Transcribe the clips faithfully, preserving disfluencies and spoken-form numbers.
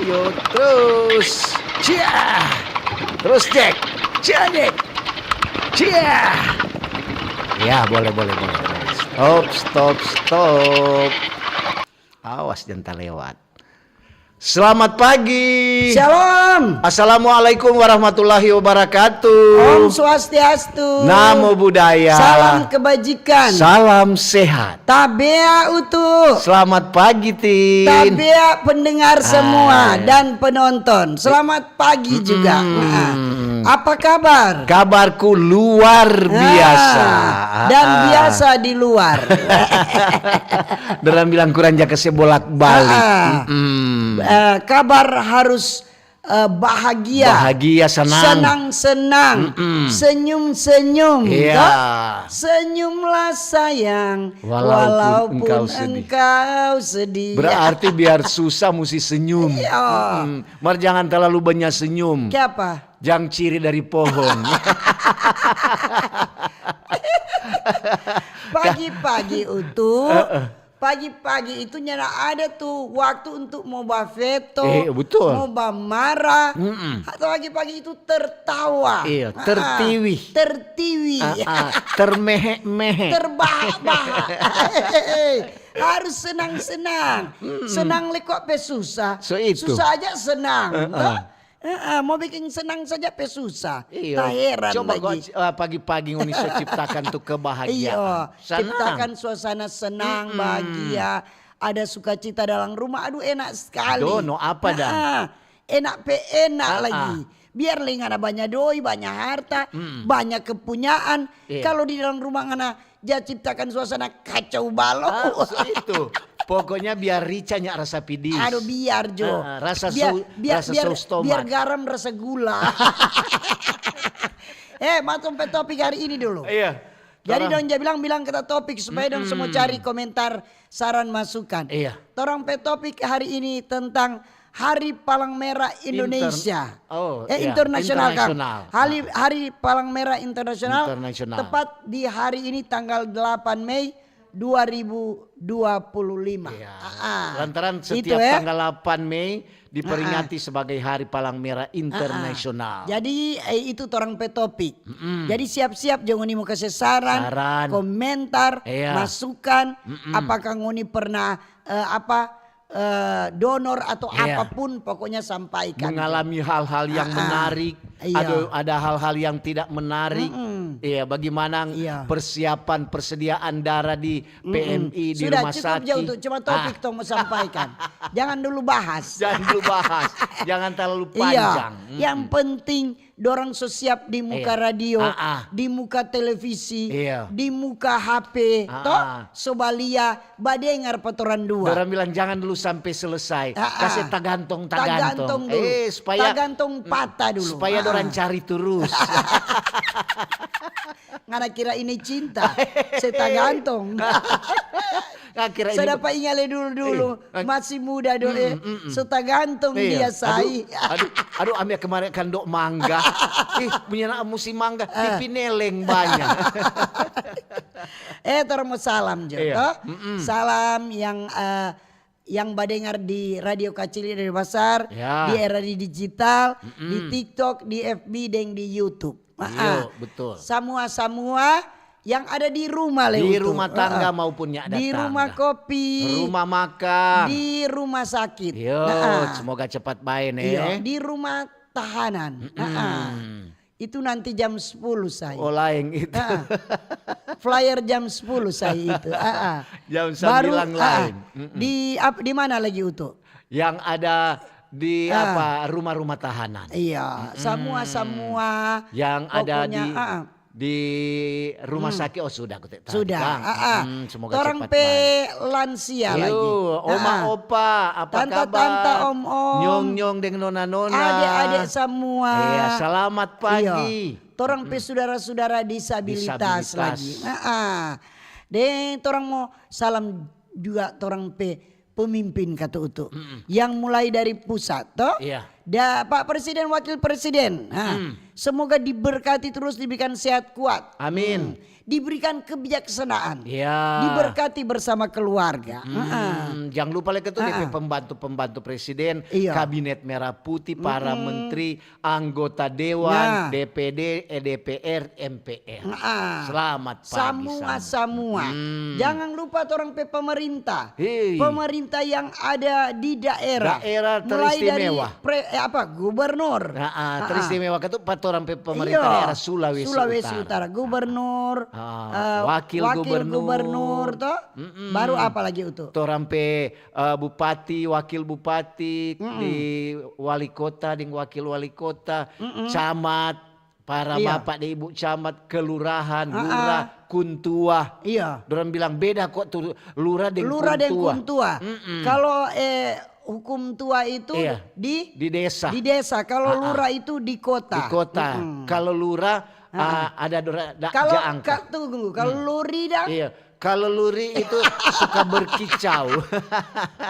Yo, terus. Cia. Terus, cek. Cia, cek. Cia. Ya, boleh, boleh, boleh. Stop, stop, stop. Awas, jangan lewat. Selamat pagi. Shalom. Assalamualaikum warahmatullahi wabarakatuh. Om Swastiastu. Namo Buddhaya. Salam kebajikan. Salam sehat. Tabea Utu. Selamat pagi, Tin. Tabea pendengar semua dan penonton. Selamat pagi juga. Nah, apa kabar? Kabarku luar biasa. Dan biasa di luar. Dorang bilang kurang ja kase bolak-balik. Ah, ah. Eh, kabar harus, eh, bahagia. Bahagia, senang. Senang-senang. Senyum-senyum. Iya. Toh? Senyumlah sayang, walaupun engkau sedih. Berarti biar susah musti senyum. Iya. Mar jangan terlalu banyak senyum. Kiapa? Jang ciri dari pohong. Pagi-pagi Utu, pagi-pagi itu nyanda ada tu waktu untuk mo bafeto, eh, betul, mo bamarah. Atau pagi-pagi itu tertawa. Iya, tertiwi. Tertiwi. Termehe-mehe. Terbahak-bahak. Harus senang-senang. Senang leko pe susah. So itu. Susah aja senang. Toh? Heeh, mo biking senang saja pe susah. Iyo. Ta heran lagi. Coba kong, eh, pagi-pagi ngoni so ciptakan tu kebahagiaan. Iyo, ciptakan suasana senang, bahagia, ada sukacita dalam rumah. Aduh, enak sekali. Dono apa dang? Heeh, enak pe enak lagi. Biar lei ngana banya doi, banya harta, banya kepunyaan. Iya. Kalu di dalam rumah ngana ja ciptakan suasana kacau balau. Ah, so itu. Pokoknya biar rica nya rasa pidis. Aduh, biar jo. Ah, rasa biar, sou-, biar, rasa biar, saus tomat, biar garam rasa gula. Eh, matung pe topik hari ini dulu. Iya. Jadi dong ja bilang-bilang kata topik supaya dong semua cari komentar, saran, masukan. Iya. Torang pe topik hari ini tentang Hari Palang Merah Indonesia. Inter-, oh, eh, iya, internasional, kang. Internasional. Hari, Hari Palang Merah Internasional. Internasional. Tepat di hari ini, tanggal delapan Mei dua ribu dua puluh lima. Iya. Ah, ah. Lantaran setiap tanggal delapan Mei diperingati sebagai Hari Palang Merah Internasional. Jadi, eh, itu torang pe topik. Jadi siap-siap jo ngoni mo kase saran, komentar, masukan, apakah ngoni pernah, eh, apa, eh, donor atau apapun, pokoknya sampaikan. Mengalami hal-hal yang menarik, ada, ada hal-hal yang tidak menarik. Iya, bagaimana persiapan persediaan darah di P M I, di rumah sakit. Sudah, cukup jauh tu, cuma topik tong mo sampaikan. Jangan dulu bahas. Jangan dulu bahas. Jangan terlalu panjang. Iya, yang penting dorang so siap di muka radio, di muka televisi, di muka H P, toh, so balia, badengar pa torang dua. Dorang bilang, "Jangan dulu sampe selesai. Kase tagantung-tagantung." Tagantung dulu. Eh, supaya, tagantung patah dulu. Supaya dorang cari turus. Ngana kira ini cinta? Se tagantung. Ngana kira ini. So dapa inga le dulu-dulu, eh, masih muda do, eh. So tagantung dia, sai. Aduh, aduh, aduh, ambe kemarin kan dok mangga. Ih, punya nak musim mangga, tapi neleng banyak. Eh, torang mo salam jo, toh? Salam yang, eh, yang badengar di Radio Kacili, Radio Basar, di era di digital, di TikTok, di F B, deng di YouTube. Iyo, betul. Samua-samua yang ada di rumah le, di rumah tangga maupun yang ada di rumah kopi, rumah makan, di rumah sakit. Iyo, semoga cepat bae ne. Iyo, di rumah tahanan. Itu nanti jam sepuluh, say. Oh, laeng itu. Flyer jam sepuluh, say, itu. Jam sembilan laeng. Di ap-, di mana lagi, Utu? Yang ada di apa, rumah-rumah tahanan. Iya, samua-samua yang ada pokoknya, di, di rumah sakit. Oh, sudah, aku tak tahu. Sudah, semoga cepat baik. Torang pe lansia lagi. Oma, opa, apa kabar? Tanta, tanta, om, om. Nyong, nyong, deng nona, nona. Ade, ade samua. Iya, selamat pagi. Torang pe sudara-sudara disabilitas lagi. Disabilitas. Deng torang mo salam juga torang pe pemimpin, kata Utu. Yang mulai dari pusat, toh? Iya. Da, Pak Presiden, Wakil Presiden, ha, semoga diberkati terus, diberikan sehat kuat. Amin. Hmm. Diberikan kebijaksanaan. Ya. Diberkati bersama keluarga. Hmm, jangan lupa lagi tuh D P pembantu-pembantu presiden, kabinet merah putih, para menteri, anggota dewan, D P D, eh, D P R, M P R. Selamat pagi samua. Samua. Hmm. Jangan lupa torang pe pemerintah. Hei. Pemerintah yang ada di daerah. Daerah teristimewa. Mulai dari pre-, eh, apa, gubernur. Nah, ah, teristimewa itu pa torang pe pemerintah daerah Sulawesi Utara. Gubernur, eh, wakil gubernur, toh. Baru apa lagi itu? Torang pe, eh, bupati, wakil bupati, di wali kota deng wakil wali kota, camat, para bapak deng ibu camat, kelurahan, lurah, kuntua. Iya. Dorang bilang beda kok tu lurah deng kuntua. Lurah deng kuntua. Kalau, eh, hukum tua itu di desa. Di desa. Kalau lurah itu di kota. Di kota. Kalau lurah, ah, ada dora-, da-, kalau ja angka. Tunggu, kalau luri dang? Iya. Kalau luri itu suka berkicau.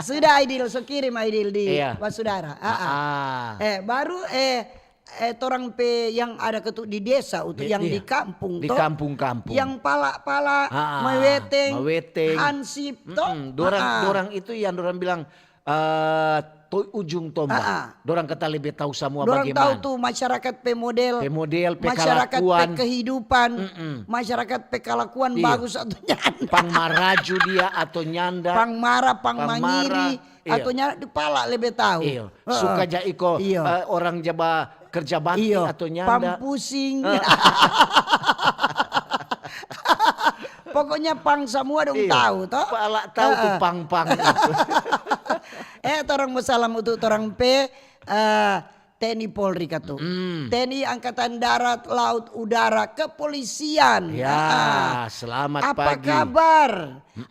Sudah, Aidil, so kirim, Aidil, di basudara. Ah, ah. Eh, baru, eh, eh, torang pe yang ada ketu-, di desa, untuk yang di kampung, di kampung-kampung. Yang pala-pala, maweteng, hansip, toh? Dorang, dorang itu yang dorang bilang, eh, tu ujung tombak. Dorang kata lebe tau samua bagimana. Dorang tau tu masyarakat pe model, pe model, pe kalakuan, masyarakat pe kehidupan, masyarakat pe kalakuan bagus atau nyanda. Pang maraju dia atau nyanda. Pang mara, pang mangiri, atau nyanda, tu pala lebe tau. Iyo. Suka ja iko, eh, orang ja ba kerja bakti atau nyanda. Pang pusing. Pokoknya pang samua dong tau, toh? Pala tau tu pang-pang itu. Eh, torang mo salam untuk torang pe, eh, T N I Polri katu. T N I Angkatan Darat, Laut, Udara, Kepolisian. Ya, selamat pagi. Apa kabar?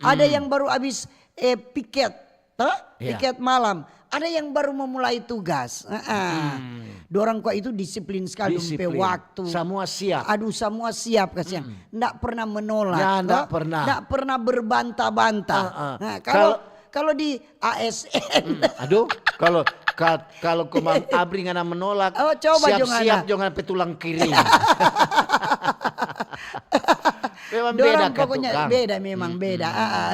Ada yang baru abis, eh, piket, toh? Iya. Piket malam. Ada yang baru memulai tugas. Heeh. Dorang kwa itu disiplin skali dong pe waktu. Samua siap. Aduh, samua siap, kasiang. Ndak pernah menolak, toh? Ya, ndak pernah. Ndak pernah berbantah-bantah. Heeh. Nah, kalau, kalau di A S N. Aduh, kalau, ka-, kalau komang abri ngana menolak, oh, coba siap-siap jo ngana pe tulang kiring. Memang beda kan, pokoknya beda, memang beda. Ah, ah.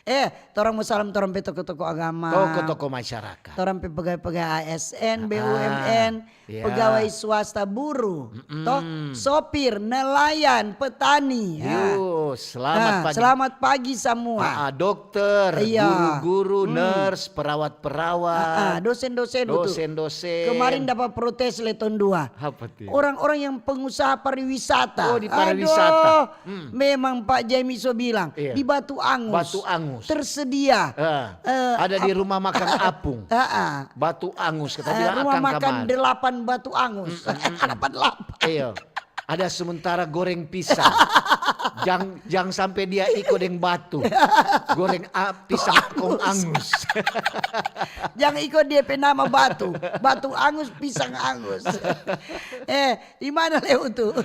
Eh, torang mo salam torang pe toko-toko agama. Toko-toko masyarakat. Torang pe pegawai-pegawai A S N, B U M N, pegawai swasta, buruh, toh, sopir, nelayan, petani. Yo, selamat pagi. Selamat pagi samua. Ah, ah, dokter, guru-guru, nurse, perawat-perawat. Ah, ah, dosen-dosen, dosen-dosen. Kemarin dapa protes le tong dua. Apa tuh? Orang-orang yang pengusaha pariwisata. Oh, di pariwisata. Aduh, memang Pak Jemi so bilang, di Batu Angus. Batu Angus. Tersedia. Eh, ada di rumah makan apung. Batu Angus, kita bilang rumah makan delapan Batu Angus. Delapan delapan. Iya. Ada sementara goreng pisang. Jang, jang sampe dia iko deng batu. Goreng a-, pisang kong angus. Jang iko dia pe nama batu. Batu angus, pisang angus. Eh, di mana lewat tu?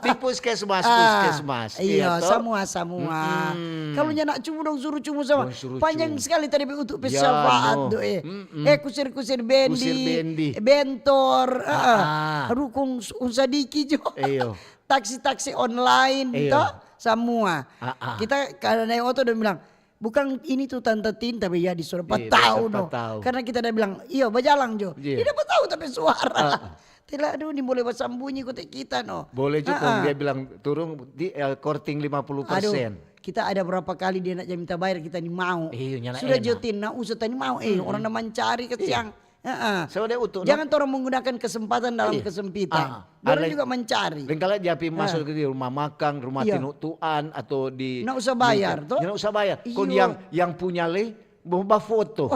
Di puskesmas, puskesmas. Iya, toh? Samua, samua. Kalu nyanda cumu dong suru cumu sama. Panjang skali tadi pe utu pe syafaat tu, eh. Eh, kusir-kusir bendi, bentor, eh, eh. Aduh, kong s-, kong sadiki jo. Iyo. Taksi-taksi online, toh, samua. Kita kada nae oto, dong bilang, "Bukang ini tu Tanta Tin, tapi ya di Surapat tau, no." Karena kita da bilang, "Iyo, bajalang jo." Iyo. Dia dapa tau tapi suara. Tila, aduh, ni boleh basambunyi kote kita, no. Boleh juga, dia bilang, "Turung di, eh, korting lima puluh persen." Aduh, kita ada berapa kali dia nak ja minta bayar, kita ni mau. Iyo, nyanda enak. Sudah jo, Tin, na usah tani mau. Eh, orang na mancari kasiang. Heeh. Jangan torang menggunakan kesempatan dalam kesempitan. Dorang juga mancari. Lengkala dia pi masuk di rumah makang, rumah tinu tuan, atau di. Nda usah bayar, toh? Nda usah bayar. Kong yang, yang punya lei, mau bafoto.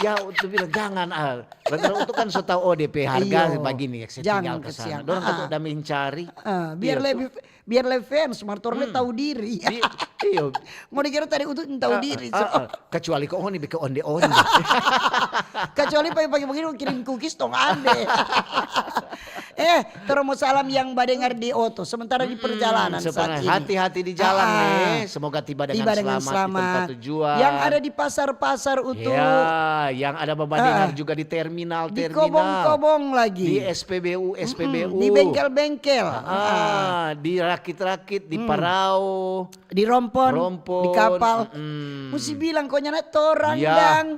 Ya, tu bilang, "Jangan, ah." Lantaran itu kan so tau, oh, D P harga bagini, ya, saya tinggal ke sana. Dorang takut ada mencari. Biar lebih, biar lebih fans, mar torang le tau diri. Iyo. Ngoni kira tadi utu tau diri, so. Kecuali kong ngoni bikin onde-onde. Kecuali pagi-pagi begini kirim cookies tong ande. Eh, torang mo salam yang badengar di oto, sementara di perjalanan saat ini. Hati-hati di jalan, eh. Semoga tiba dengan selamat di tempat tujuan. Yang ada di pasar-pasar, Utu. Ya, yang ada badengar juga di terminal-terminal. Di kobong-kobong lagi. Di S P B U, S P B U. Di bengkel-bengkel. Ah, di rakit-rakit, di parao. Di rompon, di kapal. Musti bilang, konyana torang dang.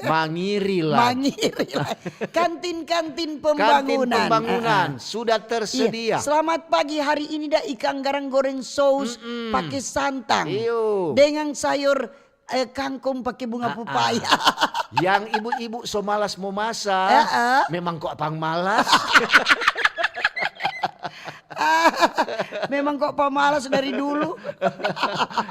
Mangiri lah. Mangiri lah. Kantin-kantin pembangunan. Kantin pembangunan sudah tersedia. Selamat pagi, hari ini da ikang garang goreng sous pake santang. Iyo. Dengan sayur, eh, kangkung pake bunga pepaya. Yang ibu-ibu so malas mo masa, memang kok pang malas. Memang kok pamalas dari dulu.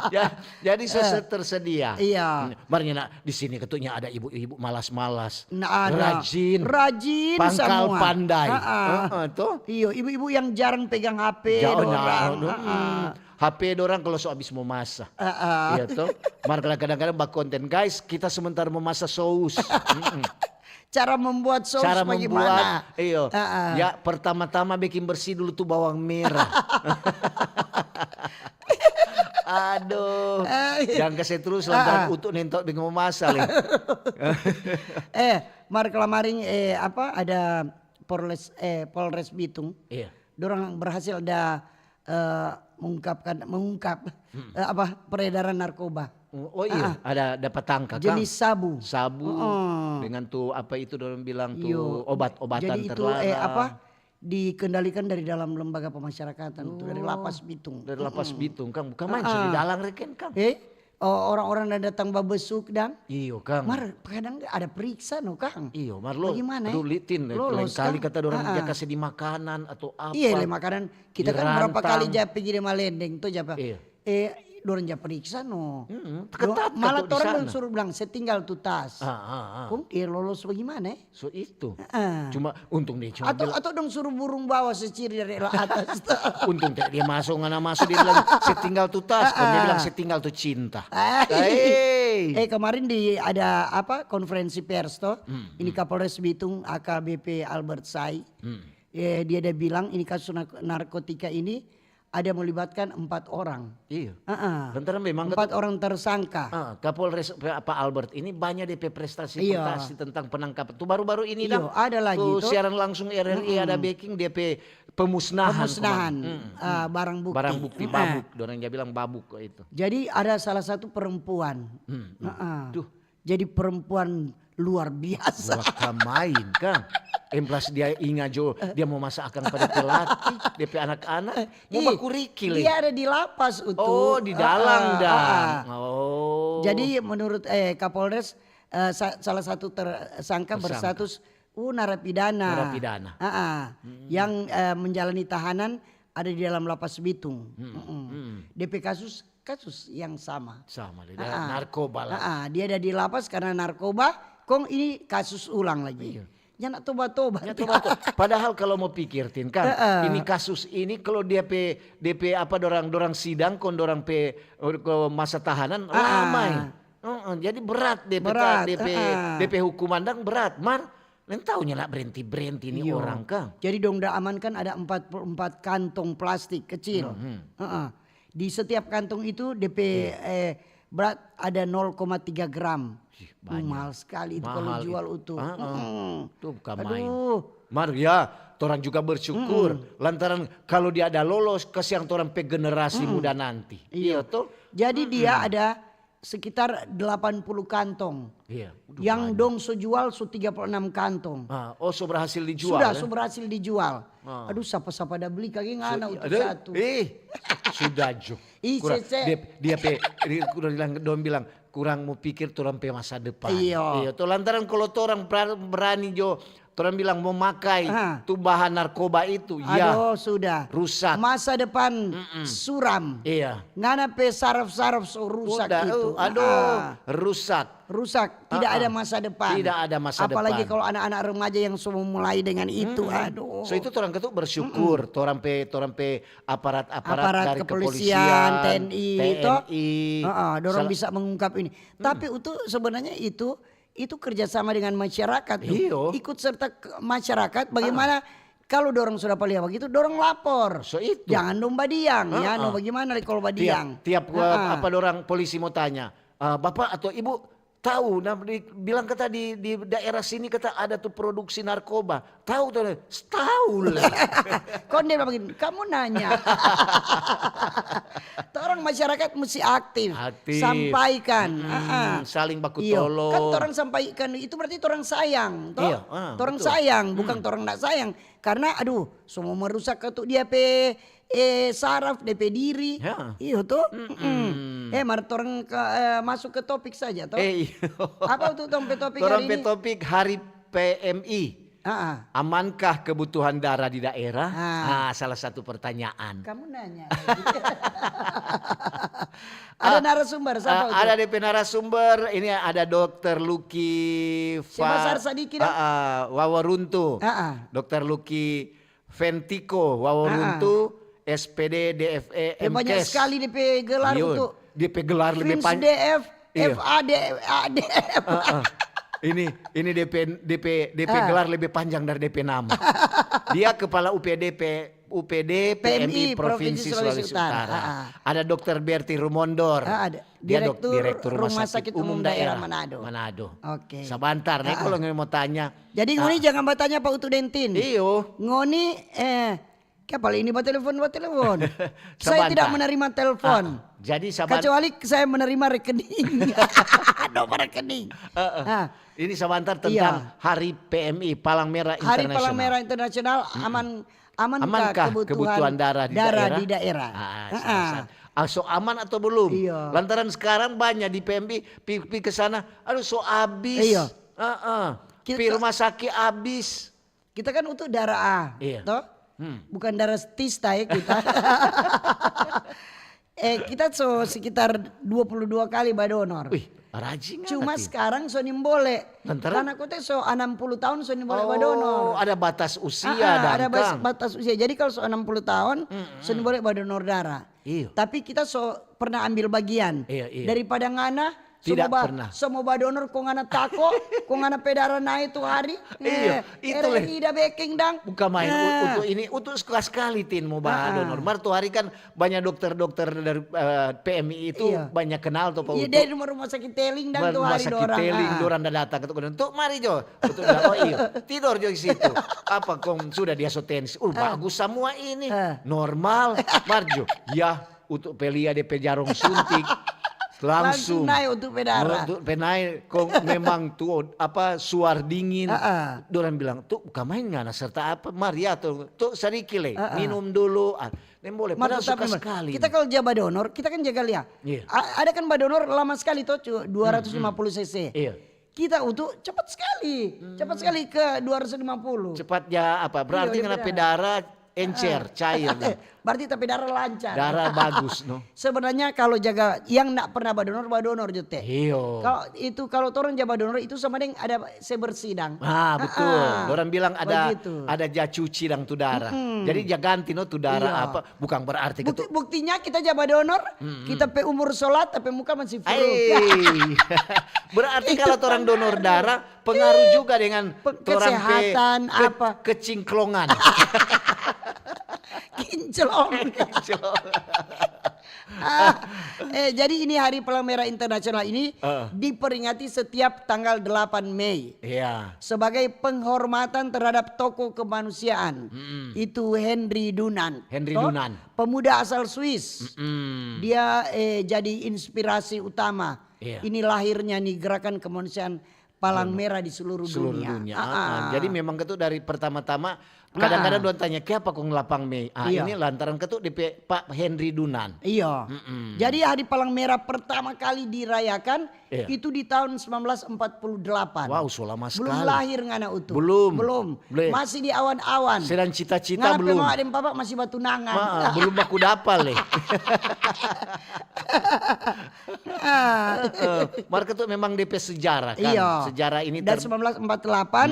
Ja-, jadi so tersedia. Iya. Mar nyanda di sini katunya ada ibu-ibu malas-malas. Nah, ada. Rajin. Rajin. Pangkal pandai. Heeh, to? Iyo, ibu-ibu yang jarang pegang H P dorang. Heeh. H P dorang kalau so abis mo masa. Heeh. Iya, to? Mar kadang-kadang bakonten, "Guys, kita sebentar mo masa sous." Mm-mm. Cara membuat sous bagaimana? Iyo. Ya, pertama-tama bikin bersih dulu tu bawang merah. Aduh, jang kase trus lantaran utu nentok deng mo masa le. Eh, mar kalamaring, eh, apa, ada Polres, eh, Polres Bitung. Iya. Dorang berhasil ada, eh, mengungkapkan, mengungkap, eh, apa, peredaran narkoba. Oh, oh iya, ada dapat tangka, Kang. Jenis sabu. Sabu dengan tu, apa itu dorang bilang tu, obat-obatan terlarang. Jadi itu, eh, apa, dikendalikan dari dalam lembaga pemasyarakatan, tu dari Lapas Bitung. Dari Lapas Bitung, Kang. Bukan main, so di dalang reken, Kang. Eh, oh, orang-orang yang datang babesuk dang. Iyo, Kang. Mar, kadang ada periksa no, Kang. Iyo, mar lo rulitin, lain kali kata dorang ja kase di makanan atau apa. Iya, le makanan. Kita kan berapa kali ja pigi di Malendeng tu ja pa. Iya. Eh, dorang ja periksa no. Ketat. Malah torang dong suruh bilang, "Se tinggal tu tas." Kong dia lolos bagaimana, eh? So itu. Cuma untung dia cuma atau, bilang, atau dong suruh burung bawa seciri dari atas. Untung tak dia masuk, ngana masuk, dia bilang, "Se tinggal tu tas." Kong dia bilang, "Se tinggal tu cinta." Eh, kemarin di ada apa, konferensi pers to. Ini Kapolres Bitung A K B P Albert Sai. Eh, dia ada bilang ini kasus nark-, narkotika ini ada melibatkan empat orang. Iya. Lantaran memang empat orang tersangka. Kapolres Pak Albert ini banyak depe prestasi-prestasi tentang penangkapan. Tu baru-baru ini dang, ada lagi tu siaran langsung R R I ada beking depe pemusnahan. Pemusnahan, eh, barang bukti. Barang bukti, babuk. Dorang ja bilang babuk kok itu. Jadi ada salah satu perempuan. Tuh. Jadi perempuan luar biasa. Bukan main, Kang. Emplas dia inga jo, dia mo masa akang pa depe laki, depe anak-anak, mo bakuriki le. Dia ada di lapas, Utu. Oh, di dalam dang. Oh. Jadi menurut, eh, Kapolres, eh, sa-, salah satu tersangka berstatus, uh, narapidana. Narapidana. Yang, eh, menjalani tahanan ada di dalam Lapas Bitung. Depe kasus kasus yang sama. Sama, dia narkoba lah. Dia ada di lapas karena narkoba, kong ini kasus ulang lagi. Iya. Nyanda toba-toba. Nyanda toba-toba. Padahal kalau mo pikir, Tin, kan, ini kasus ini kalau dia pe, dia pe apa, dorang, dorang sidang, kong dorang pe, eh, masa tahanan, lama, eh. Jadi berat dia pe, dia pe hukuman dang berat, mar Neng tau nyanda brenti-brenti ni orang, kang. Jadi dong da amankan ada empat puluh empat kantong plastik kecil. Di setiap kantong itu depe, eh, berat ada nol koma tiga gram. Mahal skali itu kalo jual itu. Tuh bukan main. Mar ya, torang juga bersyukur lantaran kalo dia ada lolos, kasiang torang pe generasi muda nanti. Iya toh? Jadi dia ada sekitar delapan puluh kantong. Iya, yang dong so jual so tiga puluh enam kantong. Ah, oh, so berhasil dijual. Sudah, so berhasil dijual. Aduh, sapa-sapa da beli kage ngana untuk satu. Eh, sudah jo. Ih, kurang, dia, dia pe, dia kurang bilang, dong bilang, kurang mo pikir torang pe masa depan. Iya. Iya, to lantaran kalo torang berani jo Torang bilang mo makai tu bahan narkoba itu, ya. Aduh, sudah. Rusak. Masa depan suram. Iya. Ngana pe saraf-saraf so rusak itu. Aduh, rusak. Rusak. Tidak ada masa depan. Tidak ada masa depan. Apalagi kalau anak-anak remaja yang so mulai dengan itu. Aduh. So itu torang katu bersyukur, torang pe, torang pe aparat-aparat dari kepolisian, T N I, dorang bisa mengungkap ini. Tapi itu sebenarnya itu itu kerjasama dengan masyarakat tuh. Iyo. Ikut serta masyarakat bagaimana Kalau dorang sudah palia bagitu, dorang lapor. So itu. Jangan dong badiang, ya, no, bagaimana lagi kalau badiang? Tiap, tiap, eh, apa dorang polisi mau tanya, "Eh, Bapak atau Ibu tahu, nah, di, bilang kata di, di daerah sini kata ada tuh produksi narkoba. Tahu tuh?" "Tahu lah." Konde bilang begini, "Kamu nanya." Torang masyarakat mesti aktif, Aktif. Sampaikan. Mm-mm, Ah, ah. Saling baku Iyo, tolong. Kan torang sampaikan itu berarti torang sayang, toh? Iya, ah, Torang betul. Sayang, bukan torang ndak sayang. Karena aduh, semua merusak ke tu dia pe eh saraf, dia pe diri. Ya. Iyo toh. Mm-mm. Eh, mar torang ke, eh, masuk ke topik saja toh. Eh, iya. Apa tu tong pe topik Torang hari pe ini? Topik hari P M I. Ah, ah. Amankah kebutuhan darah di daerah? Ah. Ah, salah satu pertanyaan. Kamu nanya. Ada Ah, narasumber siapa Ah, tu? Ada D P narasumber, ini ada Dokter Luki Coba share sadiki dong. Ah, ah, Wawaruntu. Ah, ah. Dokter Luki Fentiko Wawaruntu, S P D, D F E, Ya, banyak M Kes. Sekali dia pe gelar Iyo, untuk dia pe gelar lebih Fins pan- D F, Iya. F A D, A D F. Ah, ah. Ini ini D P D P D P Ah. Gelar lebih panjang dari D P nama. Dia kepala U P D P U P D P M I P M I Provinsi Sulawesi Utara. Ah, ah. Ada Dokter Berti Rumondor. Ah, ada. Dia dok- Direktur Rumah Sakit Umum Daerah Manado. Manado. Oke. Sabantar, nih Ah, kalau mau tanya. Jadi ngoni jangan bertanya Pak Utu Dentin. Iyo. Ngoni eh Kepala ini batelefon, batelefon. Saya Sabantar. Tidak menerima telepon. Ah, jadi saban- Kecuali saya menerima rekening. Nomor rekening. Eh, eh. Ah, Ini sabantar tentang Iya. Hari P M I, Palang Merah Hari Internasional. Palang Merah Internasional, aman, amankah Amankah kebutuhan, kebutuhan darah di daerah? Di daerah? Ah, Heeh. salah satu. Ah, so aman atau belum? Iya. Lantaran sekarang banyak di P M I, pi, pi ke sana, aduh so abis. Iya. Heeh. Kita- Pi rumah sakit abis. Kita kan untuk darah A, Iya. Toh? Hmm. Bukan darah tista ya kita. Eh, kita so sekitar dua puluh dua kali badonor. Wih, rajin Cuma amat, ya. Sekarang so nimbole. Lantaran? Karena kote so enam puluh tahun so nimbole Oh, badonor. Ada batas usia, Ah, ah, ada dangkang. Batas usia. Jadi kalau so enam puluh tahun, so nimbole badonor darah. Iyo. Tapi kita so pernah ambil bagian. Iya, iya. Daripada ngana, Tidak so mo ba-, pernah. So mo badonor kong ngana tako, kong ngana pe darah nae tu hari. Iya, Eh, itu R R I leh. Da beking dang. Bukan main, Nah. Untuk ini, untuk suka sekali, Tin, mau badonor. Mar tu hari kan banyak dokter-dokter dari eh, P M I itu Iya. Banyak kenal tuh, Pak Iya, Utu. Dari rumah sakit Teling dang tu Rumah hari sakit dorang. Teling, Ah. Dorang da datang ke tukang, "Tuk, mari jo." Untuk bilang, "Oh iyo, tidor jo di situ." Apa kong sudah dia so tensi. "Uh, bagus semua ini. Ah. Normal." Mar jo, ya, untuk pelia dia pe jarong suntik. Langsung Langsung. Naik untuk pe darah. Untuk pe naik, kong memang tu, apa, suar dingin. Ah, ah. Dorang bilang, "Tuk, bukan main ngana serta apa, mar ya, tu, tu sadiki le, Ah, ah. Minum dulu." Ah, nem boleh, Mar padahal suka tapi mar, sekali. Kita kalau ja badonor, kita kan ja lia. Iya. A-, ada kan badonor lama sekali to, cu-, dua ratus lima puluh cc. Iya. Kita untuk cepat sekali. Cepat sekali ke dua ratus lima puluh. Cepat ja apa? Berarti Iya, ngana dia pe bilang. Darah encer, cair. Berarti tapi darah lancar. Darah bagus, no? Sebenarnya kalau jaga yang ndak pernah badonor, badonor jo te. Iyo. Kalau itu, kalau torang ja badonor itu sama deng ada se bersih dang. Ah, betul. Ah, Orang bilang ada begitu. Ada ja cuci dang tu darah. Jadi ja ganti no tu darah Iya. apa? Bukan berarti Bukti, ketu- buktinya kita ja badonor, kita pe umur sholat, tapi muka masih furuk. Eh, berarti Itu kalau orang pengaruh. Donor darah pengaruh juga dengan Pe-, orang pe- kesehatan, ke- apa? Kecingklongan. Kinclong. Ah, eh, jadi ini Hari Palang Merah Internasional ini Heeh. Diperingati setiap tanggal delapan Mei Iya. Sebagai penghormatan terhadap tokoh kemanusiaan, itu Henry Dunant. Henry Toh? Dunant. Pemuda asal Swiss. Mm. Dia eh, jadi inspirasi utama. Iya. Ini lahirnya nih gerakan kemanusiaan Palang Merah di seluruh, Seluruh dunia. dunia. Ah, Ah, ah. ah. Jadi memang ketu dari pertama-tama kadang-kadang orang tanya, "Kiapa kong delapan Mei?" Ah, Iya. Ini lantaran ketu D P Pak Henry Dunant. Iya. Jadi Hari Palang Merah pertama kali dirayakan Iya. Itu di tahun sembilan belas empat puluh delapan. Wow, so lama Belum sekali. Lahir ngana Utu. Belum. Belum. Belum. Masih di awan-awan. Sedang cita-cita Ngana pe belum. mama deng papa masih batunangan. Ma, belum baku dapa le. Ah. Eh, Mar ketu memang D P sejarah kan. Iya. Sejarah ini Dan ter- sembilan belas empat puluh delapan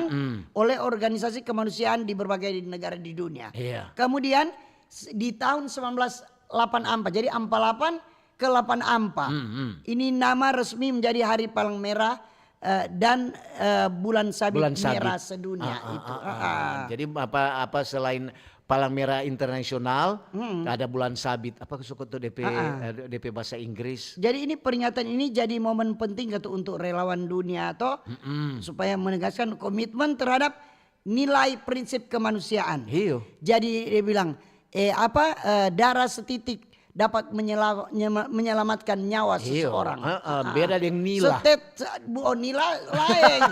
oleh organisasi kemanusiaan di berbagai negara di dunia. Iya. Kemudian s- di tahun sembilan belas delapan empat, jadi empat delapan ke delapan empat. Hmm, hmm. Ini nama resmi menjadi Hari Palang Merah Eh, dan eh, bulan sabit Bulan sabit. Merah sedunia Ah, ah, itu. ah, Ah, ah. ah. Jadi apa apa selain Palang Merah Internasional, ada bulan sabit. Apa suku tu D P Ah, ah. eh, D P bahasa Inggris? Jadi ini peringatan ini jadi momen penting kata untuk relawan dunia toh, supaya menegaskan komitmen terhadap nilai prinsip kemanusiaan. Iyo. Jadi dia bilang, eh apa eh, darah setitik dapat menyela- nyema- menyelamatkan nyawa Iyo. seseorang. Heeh, Ah. beda deng nila. Setet, bu- oh, nila laeng.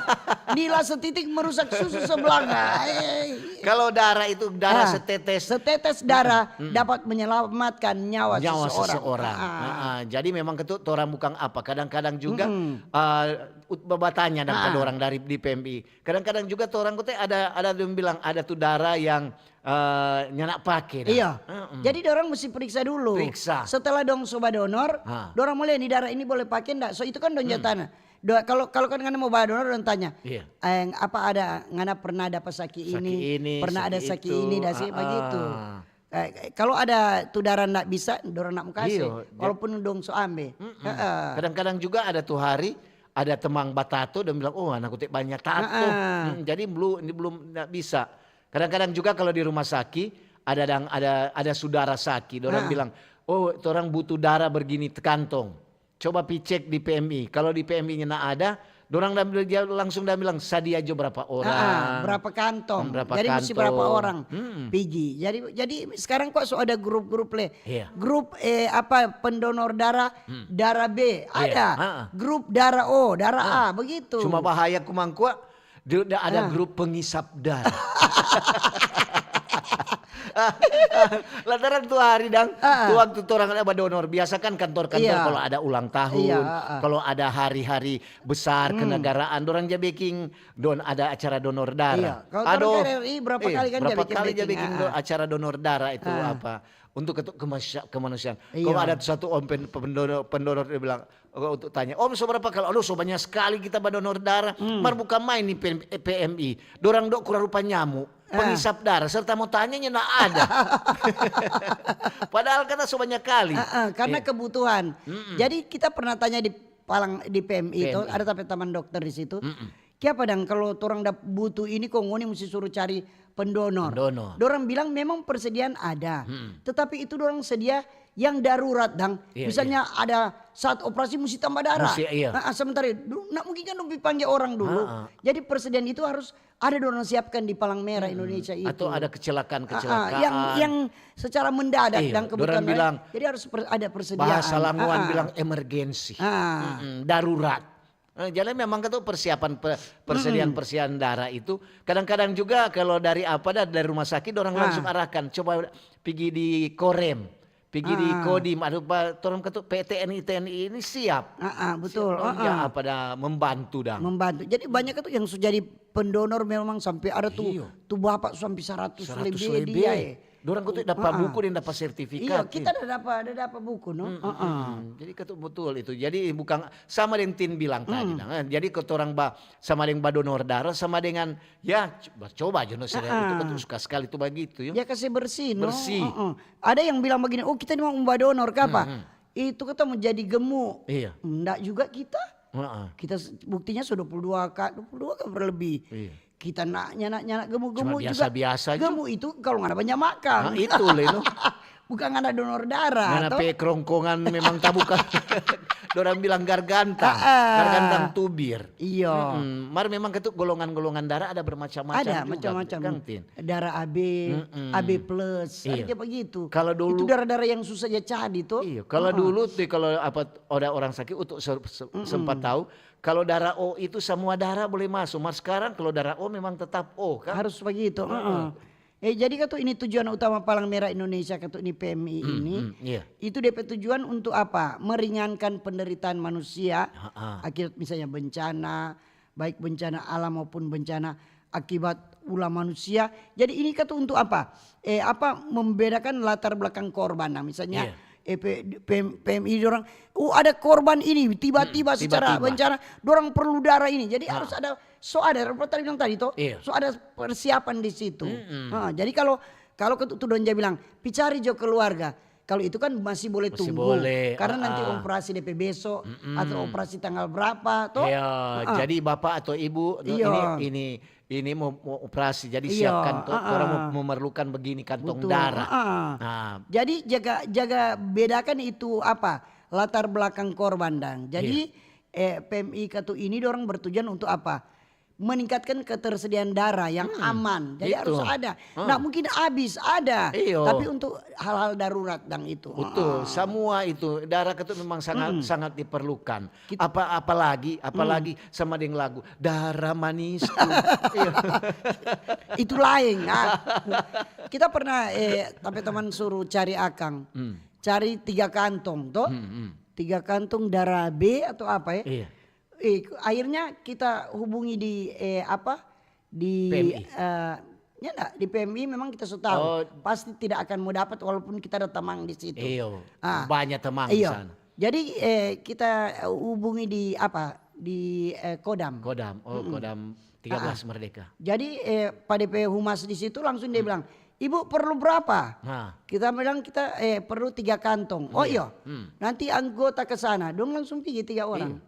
Nila setitik merusak susu sebelah. Eh. Kalau darah itu darah Ah, setetes. Setetes darah dapat menyelamatkan nyawa, Nyawa seseorang. seseorang. Ah. Ah, ah. Jadi memang ketu orang bukan apa. Kadang-kadang juga eh, ut- bertanya dan pada orang dari di P M I. Kadang-kadang juga orang kote ada ada yang bilang ada tu darah yang eh, nyanda pake dah. Iya. Heeh. Jadi dorang mesti periksa dulu. Periksa. Setelah dong so badonor, Ha. dorang mulai ni darah ini boleh pake ndak? So itu kan dong ja tanya. Do, kalau kalau kan ngana mau badonor dong tanya. Iya. Eh, apa ada ngana pernah dapat saki Saki ini, ini, pernah ada saki saki itu, ini, dasi ah, begitu. ah. Eh, kalau ada tu darah ndak bisa, dorang ndak mau kasih. Iyo, ja- Walaupun dong so ambe. Mm-mm. Heeh. Kadang-kadang juga ada tu hari ada temang batato dan bilang, "Oh, anakku te banyak tato." Ah. Hmm, jadi belum ini belum ndak bisa. Kadang-kadang juga kalau di rumah saki ada dang ada ada sudara saki, orang Ah. bilang, "Oh, orang butuh darah begini kantong. Coba pi cek di P M I." Kalau di P M I-nya ndak ada, orang dia langsung dia bilang, "Sadia jo berapa orang?" Ah, berapa kantong? Hmm, berapa Jadi mesti berapa kantong? Orang Hmm. pigi. Jadi jadi sekarang kok so ada grup-grup le. Iya. Grup eh apa pendonor darah, darah B. Ada. Ah, ah. Grup darah O, darah A, begitu. Cuma bahaya kumangkua, dia udah ada grup pengisap darah. Lantaran tu hari dang, Ah. tu waktu tu orang ada badonor, biasa kan kantor-kantor Iya. Kalau ada ulang tahun, Iya, ah, ah. Kalau ada hari-hari besar kenegaraan, orang ja biking don ada acara donor darah. Iya, kalau orang K R R I berapa kali kan berapa ja biking, kali ja biking, biking ah, do- ah. Acara donor darah itu Ah. Apa untuk ketu- kemasya- kemanusiaan. Iya. Kalau ada satu om pen- pendonor, pendonor dia bilang, "Oh, untuk tanya, 'Om, so berapa kali?' 'Aduh, so banyak sekali kita badonor darah. Hmm. Mar bukan main ni P M- eh, P M I. Dorang do kura rupa nyamu, Ah. Pengisap darah serta mau tanya nda ada.'" Padahal kata so banyak kali. Ah, ah, karena Iya. Kebutuhan. Jadi kita pernah tanya di Palang di P M I itu, P M I. Ada tapi taman dokter di situ. Kiapa dang kalau orang da butuh ini kok ngoni mesti suruh cari pendonor? Pendonor. Dorang bilang memang persediaan ada, tetapi itu dorang sedia yang darurat dang. Iya, Misalnya ada saat operasi mesti tambah darah. Mesti, iya. Nah, sementara du- nggak mungkin kan dong pi pangge orang dulu. Ha-ha. Jadi persediaan itu harus ada dorang siapkan di Palang Merah Indonesia itu. Atau ada kecelakaan-kecelakaan. Ah, ah, yang yang secara mendadak Iya, dan kebutuhan dorang bilang, lain, jadi harus per- ada persediaan. Bahasa Lamuan Ah, ah. Bilang emergency. Ah. Mm-mm, darurat. Eh, jadi memang itu persiapan pe- persediaan persediaan darah itu kadang-kadang juga kalau dari apa dah dari rumah sakit orang Ah. Langsung arahkan coba pergi di Korem, pergi di Ah. Kodim, aduh Pak, tolong ketuk P T N I T N I ini siap. Ah, ah, betul. Oh, Ah, ya ah. Apa dah membantu dang. Membantu. Jadi banyak itu yang sudah jadi pendonor memang sampai ada tuh Iyo. tuh bapak sampai seratus Seratus lebih lebih. dia. Eh. Dorang kutu dapat Ah, ah. buku dan dapat sertifikat. Iya, kita ada dapat ada dapat buku no. Ah, ah. Hmm, jadi ketuk betul itu. Jadi bukan sama dengan Tin bilang tadi. Nah, jadi ketuk orang ba sama dengan badonor darah sama dengan ya coba coba aja no, itu ketuk suka sekali itu begitu yo. Ya kasih bersih no. Bersih. Ah, ah. Ada yang bilang begini, "Oh, kita ini mau badonor kapa?" Itu kita mau jadi gemuk. Iya. Ndak juga kita. Heeh. Kita s- buktinya sudah dua puluh dua kali, dua puluh dua kali lebih. Iya. Kita nak nyanak nyanak gemuk-gemuk Cuma juga. Biasa-biasa aja. Gemuk itu kalau nggak ada banyak makan. Nah, itu le no. Bukan ada donor darah. Mana Toh? Pe kerongkongan memang tabuka. Dorang bilang garganta, Ah, ah. Gargantang tubir. Iyo. Mm-mm. Mar memang ketuk golongan-golongan darah ada bermacam-macam Ada juga, macam-macam. Kang Tin. Darah A B, Mm-mm. A B plus, Iya. Aja begitu. Kalau dulu Itu darah-darah yang susah ya cari tuh. Iya, kalau dulu tuh kalau apa ada orang sakit untuk se- se- sempat tahu kalau darah O itu semua darah boleh masuk. Mar sekarang kalau darah O memang tetap O kan. Harus begitu. Heeh. Eh, jadi katu ini tujuan utama Palang Merah Indonesia katu ini P M I ini, Hmm, iya. Itu depe tujuan untuk apa? Meringankan penderitaan manusia Ha-ha. akibat misalnya bencana, baik bencana alam maupun bencana akibat ulah manusia. Jadi ini katu untuk apa? Eh, apa membedakan latar belakang korban. Nah, misalnya Iya. eh, P- P M, P M I dorang, oh ada korban ini tiba-tiba Hmm, secara tiba-tiba. bencana, dorang perlu darah ini. Jadi Ah. harus ada, so ada, Roberto tadi bilang tadi toh, Iya. so ada persiapan di situ. Mm-mm. Nah, jadi kalau kalau ketu tu dong ja bilang, picari jo keluarga, Kalau itu kan masih boleh tunggu. Karena nanti operasi D P besok atau operasi tanggal berapa, toh? Iya, jadi bapak atau ibu, no, ini, ini, ini mau, mau operasi, jadi siapkan, toh, orang mem-, memerlukan begini kantong darah. Nah. Jadi jaga, jaga bedakan itu apa, latar belakang korban, dang. Jadi, eh, P M I katu ini dorang bertujuan untuk apa? Meningkatkan ketersediaan darah yang aman. Jadi harus ada. Nggak mungkin habis, ada. Tapi untuk hal-hal darurat dang itu. Betul, semua itu darah itu memang sangat, sangat diperlukan. Apa, apalagi, apalagi sama deng lagu Darah Manisku. Iya. Itu lain, ah. Kita pernah, eh, tapi teman suruh cari akang. Cari tiga kantong, toh. Tiga kantong darah B atau apa, ya? Iya. Eh, akhirnya kita hubungi di, eh, apa, di, eh, ya ndak, di P M I memang kita so tahu. Pasti tidak akan mau dapat walaupun kita ada tamang di situ. Iyo, banyak tamang di sana. Jadi, eh, kita hubungi di apa, di, eh, Kodam. Kodam, oh, Kodam tiga belas Merdeka. Jadi, eh, pa depe humas di situ langsung dia bilang, "Ibu perlu berapa?" Kita bilang, "Kita, eh, perlu tiga kantong." "Oh iyo, nanti anggota ke sana." Dong langsung pigi tiga orang.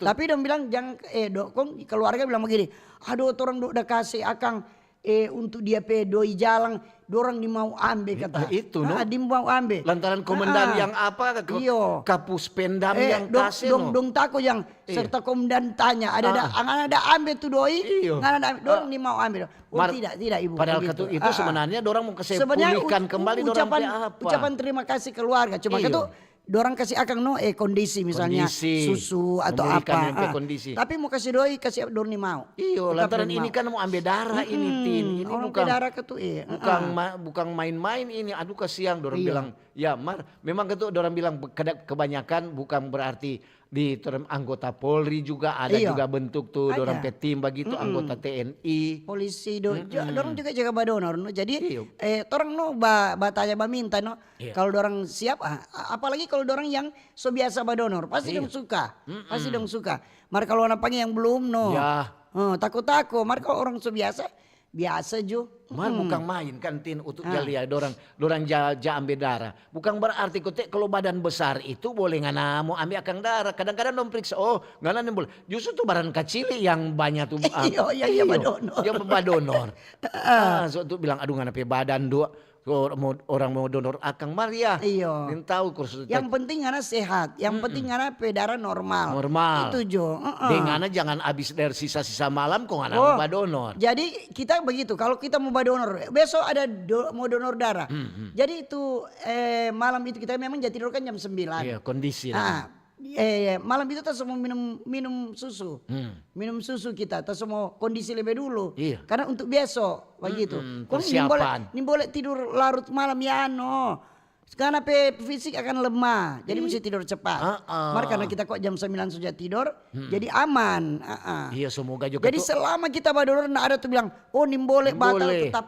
Tapi dong bilang, "Jang, eh, do, kong keluarga bilang begini, 'Aduh, torang do da kase akang, eh, untuk dia pe doi jalang, dorang nimau ambe,' kata." Itu, no? Nimau ambe. Lantaran komandan yang apa, ke-, iyo, kapus pendam yang dong, kase, dong, no? Dong tako yang serta komandan tanya, "Ada, ada, ngana ada ambe tu doi?" Iyo. "Ngana ada ambe," dorang nimau ambe. "Oh, tidak, tidak, Ibu." Padahal katu itu sebenarnya dorang mau kase pulihkan kembali dorang pe apa. Ucapan terima kasih keluarga, cuma katu dorang kasi akang no, eh, kondisi, misalnya susu atau apa. Tapi mo kasi doi, kasi dorang nimau. Iyo, lantaran ini kan mo ambe darah ini, Tin. Ini orang pe darah katu, eh, bukang ma-, bukang main-main ini. Aduh, kasiang, dorang bilang. Ya, mar, memang katu dorang bilang be-, keda-, kebanyakan bukang berarti di dorang anggota Polri juga ada juga bentuk tu, dorang pe tim bagitu, anggota T N I. Polisi do, jo-, dorang juga jaga badonor no. Jadi, eh, torang no ba-, batanya, baminta no. Kalu dorang siap, ah, a-, apalagi kalu dorang yang so biasa badonor, pasti dong suka. Pasti dong suka. Mar kalu orang pangge yang belum, no. Eh, tako-tako. Mar kalu orang so biasa, biasa jo. Mar bukang main kan, Tin, untuk ja lia dorang, dorang ja, ja ambe darah. Bukang berarti kote kalu badan besar itu boleh ngana mo ambe akang darah. Kadang-kadang dong periksa, "Oh, ngana ni boleh." Justru tu badan kacili yang banya tu, ah, iyo, yang badonor. Yang badonor. Ah, so tu bilang, "Aduh, ngana pe badan dua." Orang mo, orang mo donor akang, mar ya. Iyo. Yang penting ngana sehat, yang penting ngana pe darah normal. Normal. Itu jo. Deng ngana jangan abis dari sisa-sisa malam kong ngana mo badonor. Jadi kita begitu, kalau kita mo badonor, besok ada do-, mo donor darah. Jadi itu, eh, malam itu kita memang ja tidor kan jam sembilan. Iya, kondisi. Ah, eh, malam itu ta so mo minum, minum susu. Minum susu kita, ta so mo kondisi lebe dulu. Iya. Karena untuk besok, begitu. Kong nimbole, nimbole tidur larut malam, ya no. Karena pe fisik akan lemah, jadi mesti tidur cepat. Mar karena kita kok jam sembilan so ja tidor, jadi aman. Iya, semoga juga. Jadi selama kita badonor, nda ada tu bilang, "Oh, nimbole batal," tetap,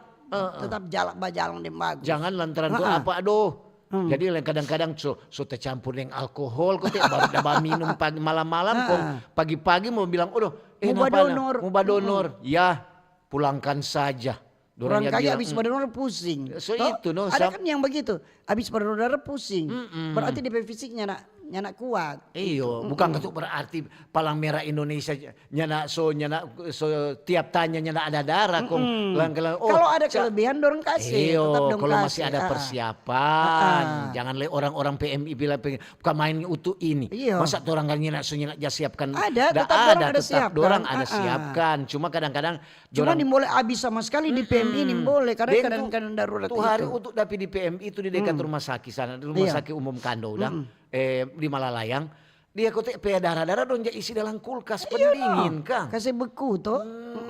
tetap jala-, bajalang deng bagus. Jangan lantaran tu apa, aduh. Jadi kadang-kadang so, so tercampur deng alkohol, kote baru da baminum pagi, malam-malam, kong pagi-pagi mo bilang, "Aduh, eh, mo badonor." Ya, pulangkan saja. Orang kaya abis badonor pusing. So itu, no, ada kan yang begitu, abis badonor darah pusing. Berarti depe fisik nyanda, nyanda kuat. Iyo, bukang katu berarti Palang Merah Indonesia nyanda, so, nyanda, so, tiap tanya nyanda ada darah, kong lang-, lang-, oh, kalau ada kelebihan, dorang kasih, iyo, tetap dong kasih. Kalau masih ada persiapan, jangan le orang-orang P M I bilang, "Bukan main utu ini." Iyo. Masa torang kan nyanda, so nyanda ja siapkan? Ada, tetap dorang ada siapkan. Cuma kadang-kadang Cuma nimbole abis sama skali di P M I, nimbole, karena keadaan-keadaan darurat itu. Tu hari untuk dapa di P M I itu di dekat rumah sakit sana, di rumah sakit umum Kando, dang, eh, di Malalayang. Dia kote pe darah-darah dong ja isi dalam kulkas pendingin, kang. Kasi beku to.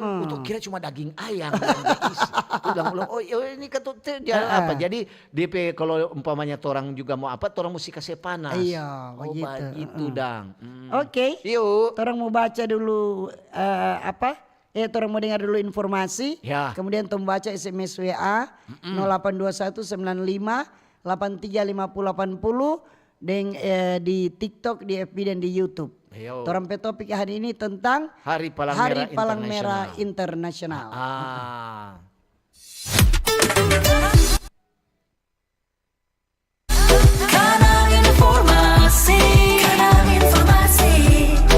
Untuk kira cuma daging ayam yang ja isi. Tu bilang ulang, "Oh, oh, ini katu te, apa?" Jadi depe kalau umpamanya torang juga mau apa, torang musti kase panas. Iya, begitu, dang. Oke. Yuk. Torang mau baca dulu, eh, apa? Eh, torang mo dengar dulu informasi. Ya. Kemudian tong baca S M S W A nol delapan dua satu sembilan lima delapan tiga lima puluh delapan puluh deng, eh, di TikTok, di F B dan di YouTube. Torang pe topik hari ini tentang Hari Palang Merah Internasional. Ah. Kanal informasi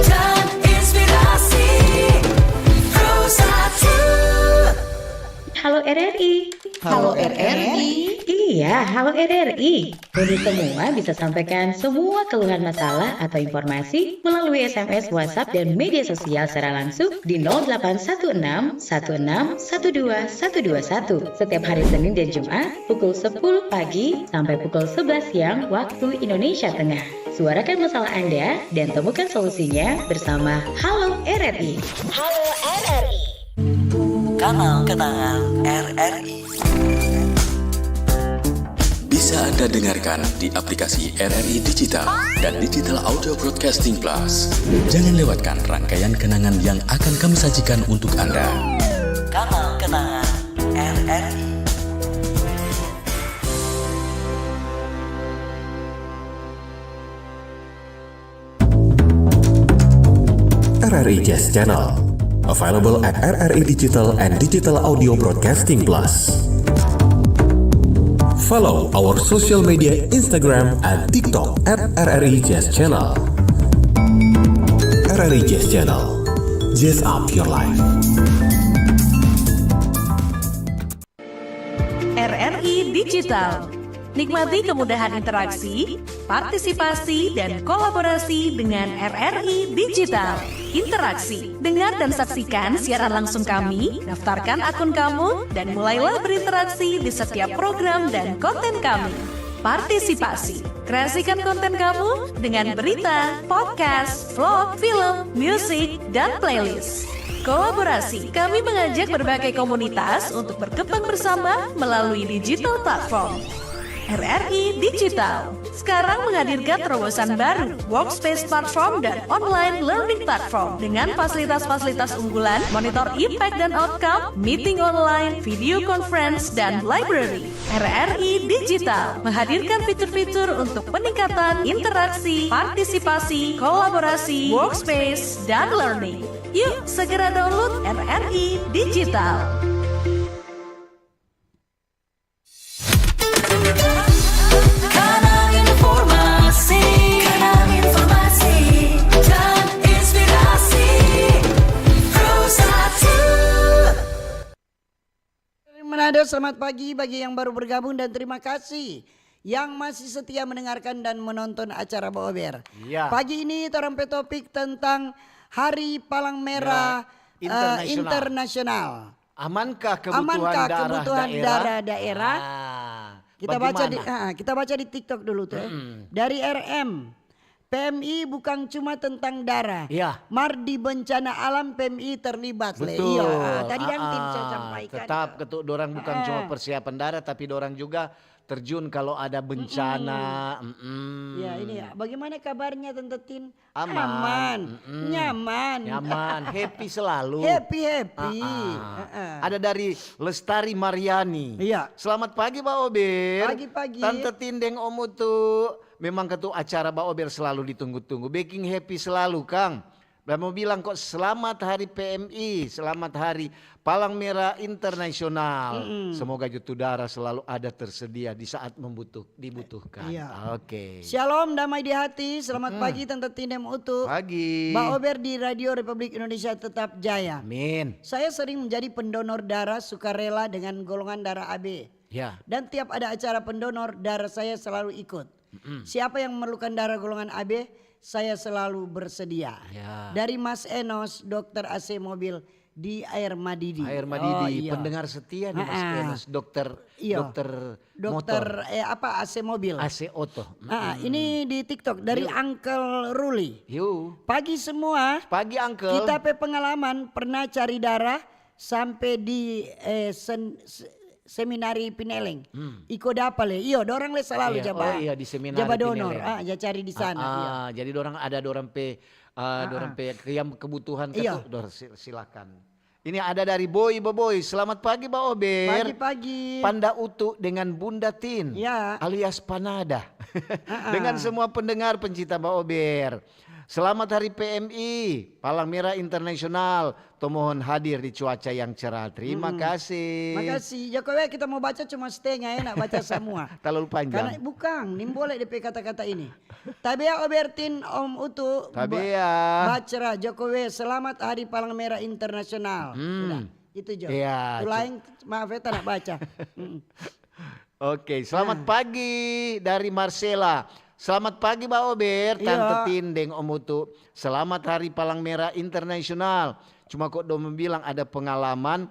dan inspirasi. Pro satu. Halo R R I. Halo R R I. Iya, halo R R I. Ini semua bisa sampaikan semua keluhan, masalah atau informasi melalui S M S, WhatsApp, dan media sosial secara langsung di nol delapan satu enam satu enam satu dua satu dua satu setiap hari Senin dan Jumat pukul sepuluh pagi sampai pukul sebelas siang waktu Indonesia Tengah. Suarakan masalah Anda dan temukan solusinya bersama Halo R R I. Halo R R I. Kanal kenangan R R I. Bisa Anda dengarkan di aplikasi R R I Digital dan Digital Audio Broadcasting Plus. Jangan lewatkan rangkaian kenangan yang akan kami sajikan untuk Anda. Kanal kenangan R R I. R R I Jazz Channel. Available at R R I Digital and Digital Audio Broadcasting Plus. Follow our social media Instagram and TikTok at R R I Jazz Channel. R R I Jazz Channel. Jazz up your life. R R I Digital. Nikmati kemudahan interaksi, partisipasi, dan kolaborasi dengan R R I Digital. Interaksi. Dengar dan saksikan siaran langsung kami, daftarkan akun kamu, dan mulailah berinteraksi di setiap program dan konten kami. Partisipasi. Kreasikan konten kamu dengan berita, podcast, vlog, film, musik, dan playlist. Kolaborasi. Kami mengajak berbagai komunitas untuk berkembang bersama melalui digital platform. R R I Digital sekarang menghadirkan terobosan baru, Workspace Platform dan Online Learning Platform, dengan fasilitas-fasilitas unggulan, monitor impact dan outcome, meeting online, video conference, dan library. R R I Digital menghadirkan fitur-fitur untuk peningkatan interaksi, partisipasi, kolaborasi, workspace, dan learning. Yuk, segera download R R I Digital. Kanal informasi, kanal informasi dan inspirasi. Pro satu. Dari Manado, selamat pagi bagi yang baru bergabung dan terima kasih yang masih setia mendengarkan dan menonton acara Baober. Iya. Pagi ini torang pe topik tentang Hari Palang Merah, Ya, eh, internasional. Internasional. Amankah kebutuhan Amankah darah kebutuhan daerah? Darah daerah? Ah, Kita baca di, bagaimana? Ah, kita baca di TikTok dulu tuh, eh. Mm-mm. Dari R M, P M I bukan cuma tentang darah. Iya. Mar di bencana alam P M I terlibat, le. Betul. Iya, ah, tadi yang tim saya Ah, ah, sampaikan. Tetap ketu-, dorang bukan Ah. cuma persiapan darah, tapi dorang juga terjun kalau ada bencana. Mm-mm. Mm-mm. Ya, ini ya. Bagaimana kabarnya, Tante Tin? Aman. Aman. Mm-mm. Nyaman. Nyaman. Happy selalu. Happy, happy. Ah, ah. Heeh. Ada dari Lestari Mariani. Iya. Selamat pagi, Baober. Pagi-pagi. Tante Tin deng Om Utu. Memang ketu acara Baober selalu ditunggu-tunggu. Beking happy selalu, kang. Dan mau bilang kok, selamat hari P M I, selamat hari Palang Merah Internasional. Mm-mm. Semoga jo tu darah selalu ada tersedia di saat membutuh-, dibutuhkan. Iya. Oke. Shalom, damai di hati. Selamat Mm-mm. pagi, Tante Tin deng Utu. Pagi. Baober di Radio Republik Indonesia tetap jaya. Amin. Saya sering menjadi pendonor darah sukarela dengan golongan darah A B. Ya. Dan tiap ada acara pendonor, darah saya selalu ikut. Mm-mm. Siapa yang memerlukan darah golongan A B, saya selalu bersedia. Ya. Dari Mas Enos, dokter A C mobil di Air Madidi. Air Madidi, Oh, iya. pendengar setia nih, Mas Ah, ah. Enos, dokter, Iya. dokter Dokter, motor. eh, apa, A C mobil. A C oto. Ah, Mm-mm. ini di TikTok dari Yuk. Uncle Ruli. Yuk. Pagi semua. Pagi, Uncle. Kita pe pengalaman pernah cari darah sampe di, eh, sen-, se-, seminari Pineleng. Hmm. Iko dapa le? Iyo, dorang le salalu Iya. jaba, Oh iya, di seminari jaba donor. Pineleng. Ah, ja cari di sana, Ah, iya. ah, jadi dorang ada dorang pe, ah, Ah, dorang ah. pe yang kebutuhan Iyo. ketu-, dor-, sil-, silakan. Ini ada dari Boy Boboy. Selamat pagi, Baober. Pagi-pagi. Panda Utu dengan Bunda Tin, Ya. alias Panada. Ah, ah. Dengan semua pendengar pencinta Baober. Selamat Hari P M I, Palang Merah Internasional. Tomohon hadir di cuaca yang cerah. Terima kasih. Makasih. Jokowi, kita mau baca cuma setengah, ya, nak baca semua. Terlalu panjang. Karena bukan, nim boleh depe kata-kata ini. Tabea Obertin, Om Utu. Tabea. Bacra Jokowi, selamat Hari Palang Merah Internasional. Hmm. Sudah, itu jo. Iya. Lain, maaf ya, tak nak baca. Oke, selamat pagi dari Marcela. Selamat pagi, Ba Ober, Tante Tin, deng Om Utu. Selamat Hari Palang Merah Internasional. Cuma kok dong bilang ada pengalaman,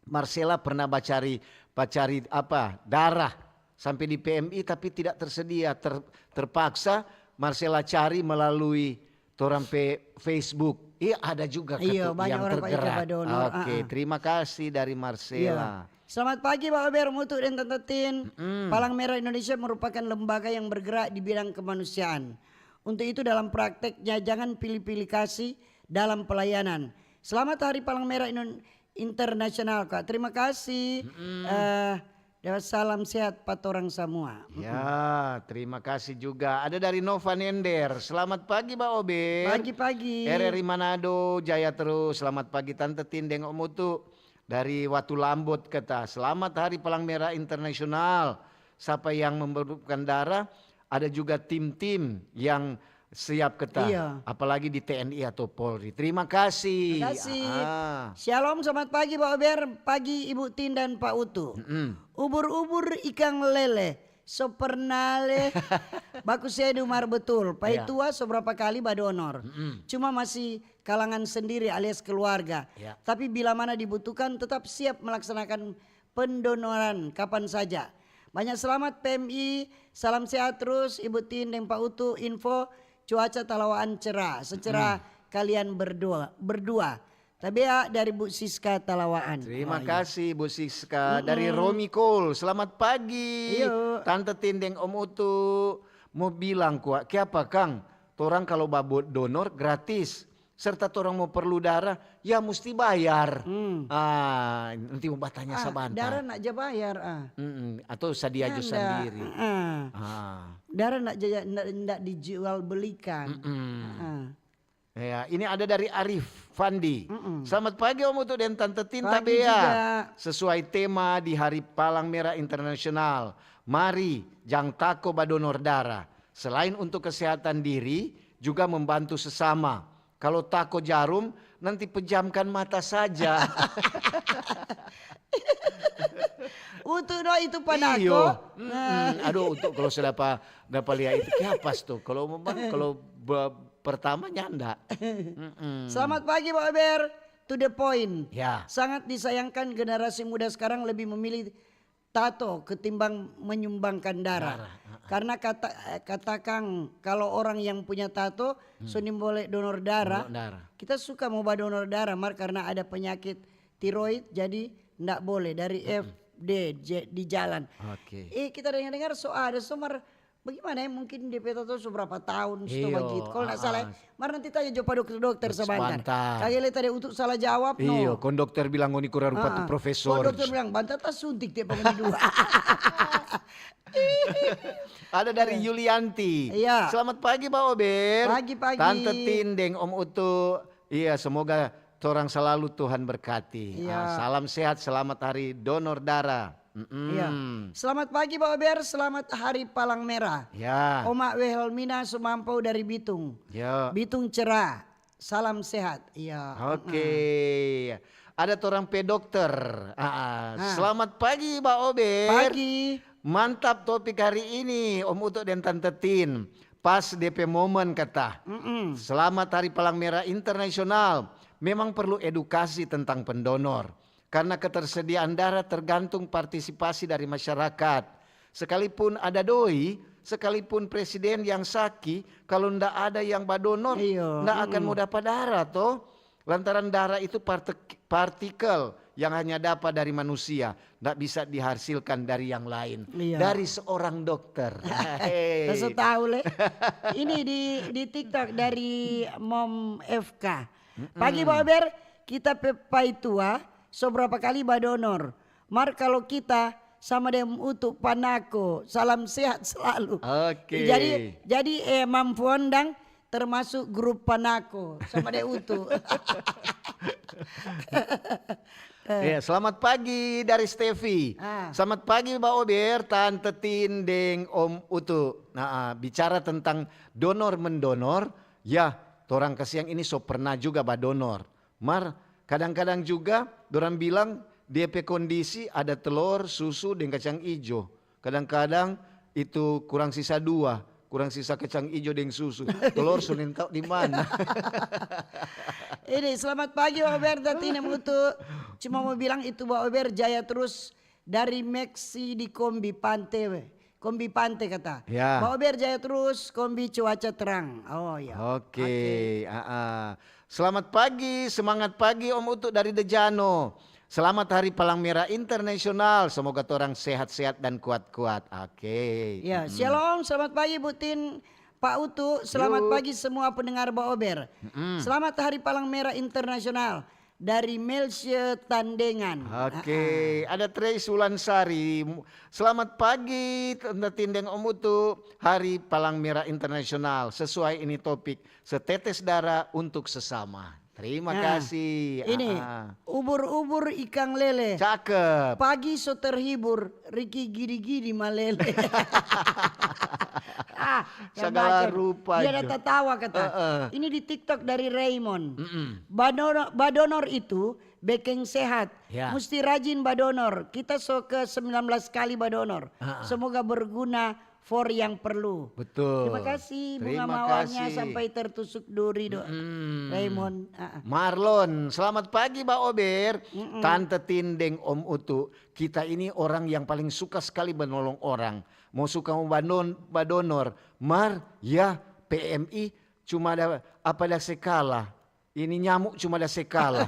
Marcela pernah bacari, bacari apa, darah sampai di P M I, tapi tidak tersedia. Ter, terpaksa Marcela cari melalui torang pe Facebook. Iya, ada juga. Iya, banyak orang yang tergerak. Oke, terima kasih dari Marcela. Iya. Selamat pagi, Ba Ober, Mutu, dan Tante Tin. Mm-mm. Palang Merah Indonesia merupakan lembaga yang bergerak di bidang kemanusiaan. Untuk itu, dalam prakteknya, jangan pilih-pilih kasih dalam pelayanan. Selamat Hari Palang Merah Internasional, Kak. Terima kasih. Mm-mm. Eh, salam sehat pa torang samua. Ya, terima kasih juga. Ada dari Nova Nender. Selamat pagi, Ba Ober. Pagi-pagi. R R I Manado, jaya terus. Selamat pagi, Tante Tin deng Om Utu. Dari Watu Lambot kata, selamat Hari Palang Merah Internasional. Sapa yang memerlukan darah, ada juga tim-tim yang siap kata. Iya. Apalagi di T N I atau Polri. Terima kasih. Terima kasih. Ah. Shalom, selamat pagi, Ba Ober. Pagi, Ibu Tin dan Pak Utu. Mm-mm. Ubur-ubur, ikang lele, so pernah le baku sedu mar betul. Pai tua so berapa kali badonor. Mm-mm. Cuma masih kalangan sendiri alias keluarga. Ya. Tapi bila mana dibutuhkan, tetap siap melaksanakan pendonoran kapan saja. Banyak selamat P M I, salam sehat terus Ibu Tin deng Pa Utu. Info, cuaca Talawaan cerah, secerah kalian berdua, berdua. Tabea dari Bu Siska Talawaan. Terima kasih, Bu Siska. Dari Romi Cole, selamat pagi. Iyo. Tante Tin deng Om Utu. Mo bilang kwa, kiapa kang? Torang kalo ba donor gratis. Serta torang mo perlu darah, ya musti bayar. Hmm. Ah, nanti mo batanya sabantar. Darah nak ja bayar, ah. Mm-mm. Atau sadia jo sandiri. Ah. Darah nak ja, nda, nda dijual belikan. Mm-mm. Ah. Ya, ini ada dari Arif Fandi. Mm-mm. Selamat pagi Om Utu dan Tante Tin. Pagi juga. Sesuai tema di Hari Palang Merah Internasional, mari jang tako badonor darah. Selain untuk kesehatan diri, juga membantu sesama. Kalau tako jarum, nanti pejamkan mata saja. Utu no itu panako. Iyo. Mm-mm. Aduh, Utu kalau so dapa, dapa lia itu kiapas tu. Kalau memang, kalau pertama nyanda. Mm-mm. Selamat pagi, Ba Ober. To the point. Ya. Sangat disayangkan generasi muda sekarang lebih memilih tato ketimbang menyumbangkan darah. Darah, heeh. Karena kata, eh, kata kang, kalau orang yang punya tato, so nimbole donor darah. Donor darah. Kita suka mo badonor darah, mar karena ada penyakit tiroid, jadi ndak boleh. Dari F D di jalan. Oke. Eh, kita dengar-dengar so ada, so mar, bagaimana ya, mungkin dia pe tato so berapa tahun, so bagitu. Kalau ndak salah, mar nanti tanya jo pa dokter-dokter sabantar. Kage le tadi Utu salah jawab, no. Iyo, kong dokter bilang, "Ngoni kurang rupa tu profesor." Kong dokter bilang, "Bantar ta suntik dia pa ngoni dua." Ada dari Yulianti. Iya. Selamat pagi, Ba Ober. Pagi-pagi. Tante Tin deng Om Utu. Iya, semoga torang selalu Tuhan berkati. Iya. Ah, salam sehat, selamat hari donor darah. Mm-mm. Iya. Selamat pagi, Ba Ober. Selamat Hari Palang Merah. Ya. Oma Wilhelmina Sumampau dari Bitung. Ya. Bitung Cerah. Salam sehat. Iya. Oke. Ada torang pe dokter. Ah, selamat pagi, Ba Ober. Pagi. Mantap topik hari ini, Om Utu dan Tante Tin. Pas depe momen kata. Mm-mm. Selamat Hari Palang Merah Internasional. Memang perlu edukasi tentang pendonor. Karena ketersediaan darah tergantung partisipasi dari masyarakat. Sekalipun ada doi, sekalipun presiden yang saki, kalau ndak ada yang badonor, ndak akan mau dapat darah, to. Lantaran darah itu partik-, partikel yang hanya dapat dari manusia, ndak bisa dihasilkan dari yang lain, dari seorang dokter. Hei. Kasih tahu, le. Ini di, di TikTok dari Mom F K. Pagi, Ba Ober, kita pe pai tua, so berapa kali badonor. Mar kalau kita sama deng Utu panako, salam sehat selalu. Oke. Jadi, jadi, eh, Mam Fondang, termasuk grup Panako sama deng Utu. Ya, selamat pagi dari Stevi. Ah. Selamat pagi, Ba Ober, Tante Tin, deng Om Utu. Nah, ah, bicara tentang donor mendonor, ya, torang kasiang ini so pernah juga badonor. Mar, kadang-kadang juga dorang bilang dia pe kondisi ada telor, susu, deng kacang ijo. Kadang-kadang itu kurang sisa dua, kurang sisa kacang ijo deng susu. Telor so nintau di mana? Ini, selamat pagi, Ba Ober, Tante Tin, Om Utu. Cuma mau bilang itu, Ba Ober, jaya terus dari Meksi di Kombi Pante, we. Kombi Pante kata. Ya. Ba Ober jaya terus, Kombi cuaca terang. Oh, ya. Oke, ah, ah. Selamat pagi, semangat pagi Om Utu dari Dejano. Selamat Hari Palang Merah Internasional. Semoga torang sehat-sehat dan kuat-kuat. Oke. Ya, mm-mm. Shalom, selamat pagi Bu Tin, Pak Utu. Selamat Yuk. Pagi semua pendengar Ba Ober. Mm-mm. Selamat Hari Palang Merah Internasional dari Melsie Tandengan. Oke, ah, ah. Ada Trey Sulansari. Selamat pagi, Tante Tin deng Om Utu. Hari Palang Merah Internasional. Sesuai ini topik, setetes darah untuk sesama. Terima kasih. Nah, ini, ah, ah. Ubur-ubur ikang lele. Cakep. Pagi so terhibur, Riki gidi-gidi malele. Ah, segala rupa. Dia ada tatawa kata. Uh, uh. Ini di TikTok dari Raymond. Mm-mm. Badonor, badonor itu bekeng sehat. Ya. Musti rajin badonor. Kita so ke sembilan belas kali badonor. Uh, uh. Semoga berguna for yang perlu. Betul. Terima kasih, bunga mawarnya sampai tertusuk duri, do. Mm-mm. Raymond. Uh, uh. Marlon, selamat pagi, Ba Ober. Mm-mm. Tante Tin deng Om Utu. Kita ini orang yang paling suka sekali menolong orang. Mo suka mo badon-, badonor. Mar, ya, P M I cuma ada apa, ada sekala. Ini nyamuk cuma ada sekala.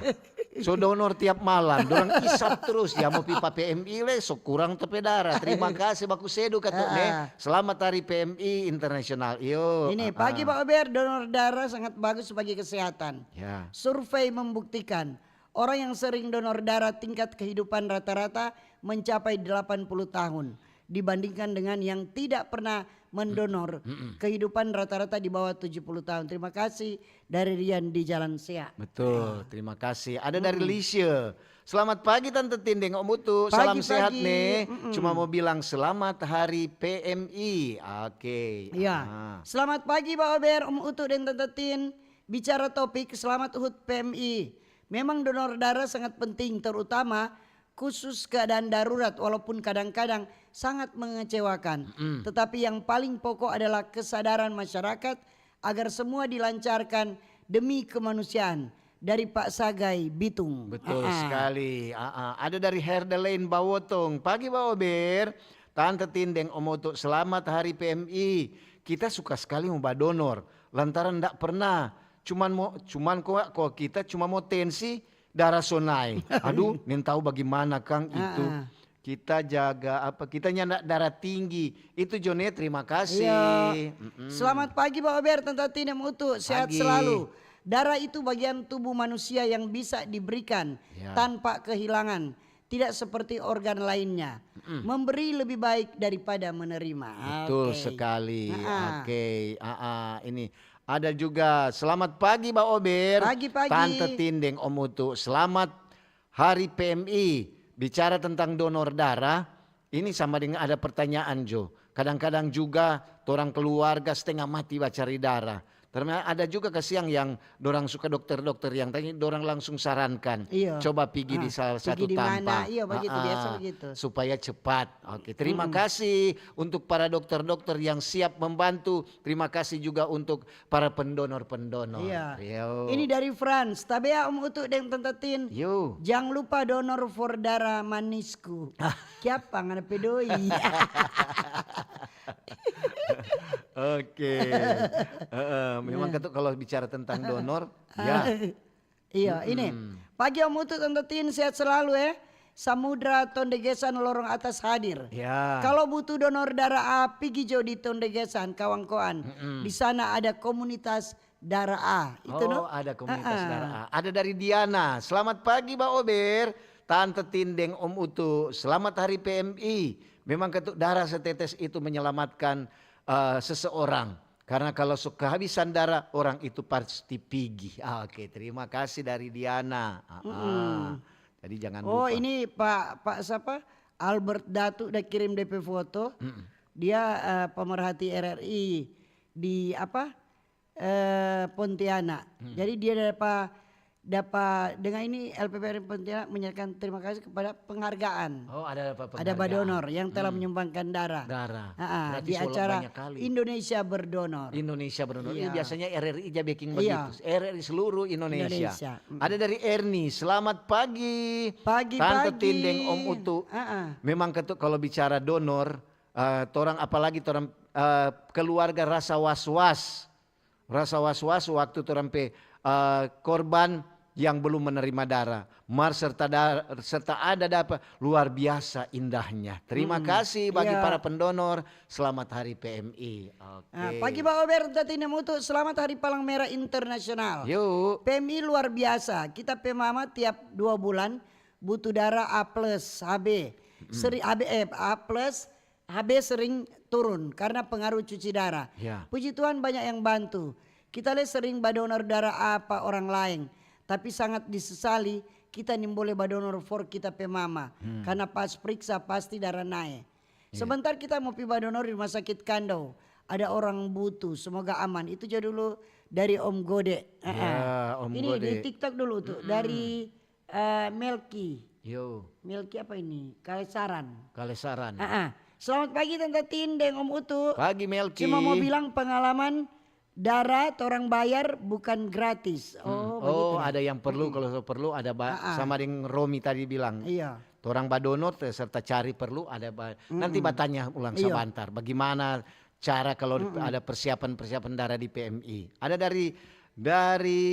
So donor tiap malam, dorang isap terus. Ya mo pi pa P M I le, so kurang ta pe darah. Terima kasih baku sedu katu ne. Ah. Selamat Hari P M I Internasional. Iyo. Ini, ah, pagi, ah. Ba Ober, donor darah sangat bagus bagi kesehatan. Ya. Survei membuktikan orang yang sering donor darah tingkat kehidupan rata-rata mencapai delapan puluh tahun, dibandingkan dengan yang tidak pernah mendonor, mm-mm, kehidupan rata-rata di bawah tujuh puluh tahun. Terima kasih dari Rian di Jalan Sea. Betul, ya. Terima kasih. Ada dari, mm-mm, Lisha. Selamat pagi Tante Tin deng Om Utu. Pagi, salam sehat, pagi. Ne. Mm-mm. Cuma mau bilang selamat Hari P M I. Oke. Iya. Ah. Selamat pagi, Ba Ober, Om Utu, dan Tante Tin. Bicara topik selamat hut P M I. Memang donor darah sangat penting, terutama khusus keadaan darurat, walaupun kadang-kadang sangat mengecewakan. Mm-mm. Tetapi yang paling pokok adalah kesadaran masyarakat agar semua dilancarkan demi kemanusiaan. Dari Pak Sagai, Bitung. Betul, ah, ah, sekali. Ah, ah. Ada dari Herdelain Bawotong. Pagi, Ba Ober. Tante Tin deng Om Utu, selamat Hari P M I. Kita suka sekali mo badonor, lantaran ndak pernah. Cuman mo, cuman ko, ko kita cuma mo tensi, darah so nae. Aduh, nintau bagimana kang itu. Ah, ah. Kita jaga apa? Kita nyanda darah tinggi. Itu jo ne, terima kasih. Iya. Mm-mm. Selamat pagi, Ba Ober, Tante Tin deng Utu. Sehat selalu. Pagi. Darah itu bagian tubuh manusia yang bisa diberikan, ya, tanpa kehilangan. Tidak seperti organ lainnya. Mm-mm. Memberi lebih baik daripada menerima. Betul sekali. Oke. Ah, ah. Oke. Ah, ah. Ini ada juga, selamat pagi, Ba Ober. Pagi, pagi. Tante Tin deng Om Utu. Selamat Hari P M I. Bicara tentang donor darah, ini sama dengan ada pertanyaan jo. Kadang-kadang juga torang keluarga stenga mati bacari darah. Ternyata ada juga kasiang yang dorang suka dokter-dokter yang tadi dorang langsung sarankan, iya, coba pigi di salah satu tampa. Iya, begitu, biasa begitu. Supaya cepat. Oke, terima kasih untuk para dokter-dokter yang siap membantu. Terima kasih juga untuk para pendonor-pendonor. Iya. Ini dari Frans. Tabea Om Utu deng Tante Tin. Yo. Jang lupa donor for darah manisku. Kiapa ngana pe doi? Oke. Heeh, memang katu kalau bicara tentang donor, ya. Iya, ini. Pagi Om Utu, Tante Tin, sehat selalu, eh. Samudra Tondegesan lorong atas hadir. Ya. Kalau butuh donor darah A, pigi jo di Tondegesan, Kawangkoan. Di sana ada komunitas darah A. Itu, no? Oh, ada komunitas darah A. Ada dari Diana. Selamat pagi, Ba Ober. Tante Tin deng Om Utu. Selamat Hari P M I. Memang katu darah setetes itu menyelamatkan, eh, seseorang. Karena kalau so kehabisan darah, orang itu pasti pigi. Ah, oke, terima kasih dari Diana. Ah, ah. Mm-mm. Jadi jangan Oh, lupa. Ini Pak Pak siapa? Albert Datu udah kirim D P foto. Mm-mm. Dia eh, pemerhati R R I di apa? Eh, Pontianak. Hmm. Jadi dia dapat dapat dengan ini L P P R I Pontianak menyatakan terima kasih kepada penghargaan. Oh, ada apa? Ada badonor yang telah Hmm. menyumbangkan darah. Darah. Ah, ah, Berarti di so acara banyak kali. Indonesia Berdonor. Indonesia Berdonor. Ini Iya. Biasanya R R I aja bikin Iya. Begitu. R R I seluruh Indonesia. Indonesia. Mm. Ada dari Erni. Selamat pagi. Pagi, Tante pagi. Tindeng, Om Utu. Ah, ah. Memang ketu, kalau bicara donor, eh, torang apalagi torang eh, keluarga rasa was-was. Rasa was-was waktu torang pe eh, korban yang belum menerima darah. Mar serta da, serta ada dapat luar biasa indahnya. Terima Mm-mm. Kasih bagi Iya. Para pendonor. Selamat Hari P M I. Oke. Ah, pagi Pak Ober, Tante Tindeng, Om Utu, selamat Hari Palang Merah Internasional. Yuk. P M I luar biasa. Kita pe mama tiap dua bulan butuh darah A plus, H B. Seri A B eh, A plus, H B sering turun karena pengaruh cuci darah. Ya. Puji Tuhan banyak yang bantu. Kita le sering badonor darah apa orang lain, tapi sangat disesali kita nimbole badonor for kita pe mama. Hmm. Karena pas periksa pasti darah nae. Iya. Sebentar kita mo pi badonor di rumah sakit Kandau. Ada orang butuh, semoga aman. Itu jo dulu dari Om Gode. Ah, Ya, ah. Om Ini Gode. Di TikTok dulu tuh, dari eh, Melki. Yo. Melki apa ini? Kalesaran. Kalesaran. Ah, ah. Selamat pagi Tante Tindeng, Om Utu. Pagi Melki. Cuma mau bilang pengalaman darah torang bayar bukan gratis. Hmm. Oh, Oh, begitu. Ada yang perlu, kalau perlu ada ba- Ah, ah. Sama deng Romi tadi bilang. Iya. Torang badonor te- serta cari perlu ada ba- nanti Mm-mm. Batanya ulang Iya. Sabantar. Bagaimana cara kalau Mm-mm. Ada persiapan-persiapan darah di P M I? Ada dari dari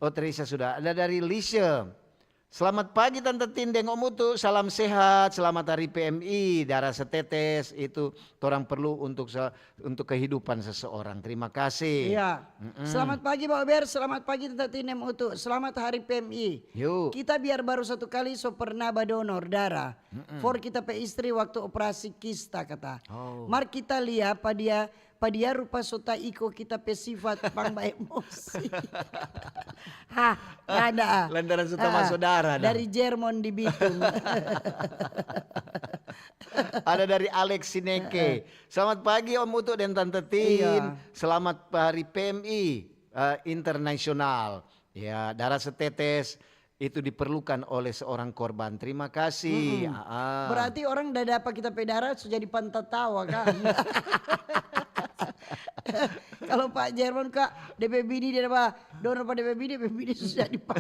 Oh, Teresa sudah. Ada dari Lise. Selamat pagi Tante Tindeng, Om Utu. Salam sehat, selamat Hari P M I. Darah setetes itu torang perlu untuk se- untuk kehidupan seseorang. Terima kasih. Iya. Mm-mm. Selamat pagi Pak Ober, selamat pagi Tante Tindeng, Om Utu. Selamat Hari P M I. Yuk. Kita biar baru satu kali so pernah badonor darah. For kita pe istri waktu operasi kista kata. Oh. Mar kita lia pa dia, pa dia rupa so ta iko kita pe sifat pang baemosi. Hah, ada. Lantaran so ta Ah, maso darah, dah. Dari Jerman di Bitung. Ada dari Alex Sineke. Selamat pagi Om Utu dan Tante Tin. Iya. Selamat hari P M I eh, internasional. Ya, darah setetes itu diperlukan oleh seorang korban. Terima kasih. Mm-mm. Ah, ah. Berarti orang da dapa kita pe darah so jadi pantatawa kan. Kalau Pak Jerman kak, D P bini dia apa? Donor pada D P bini, D P bini so jadi pa.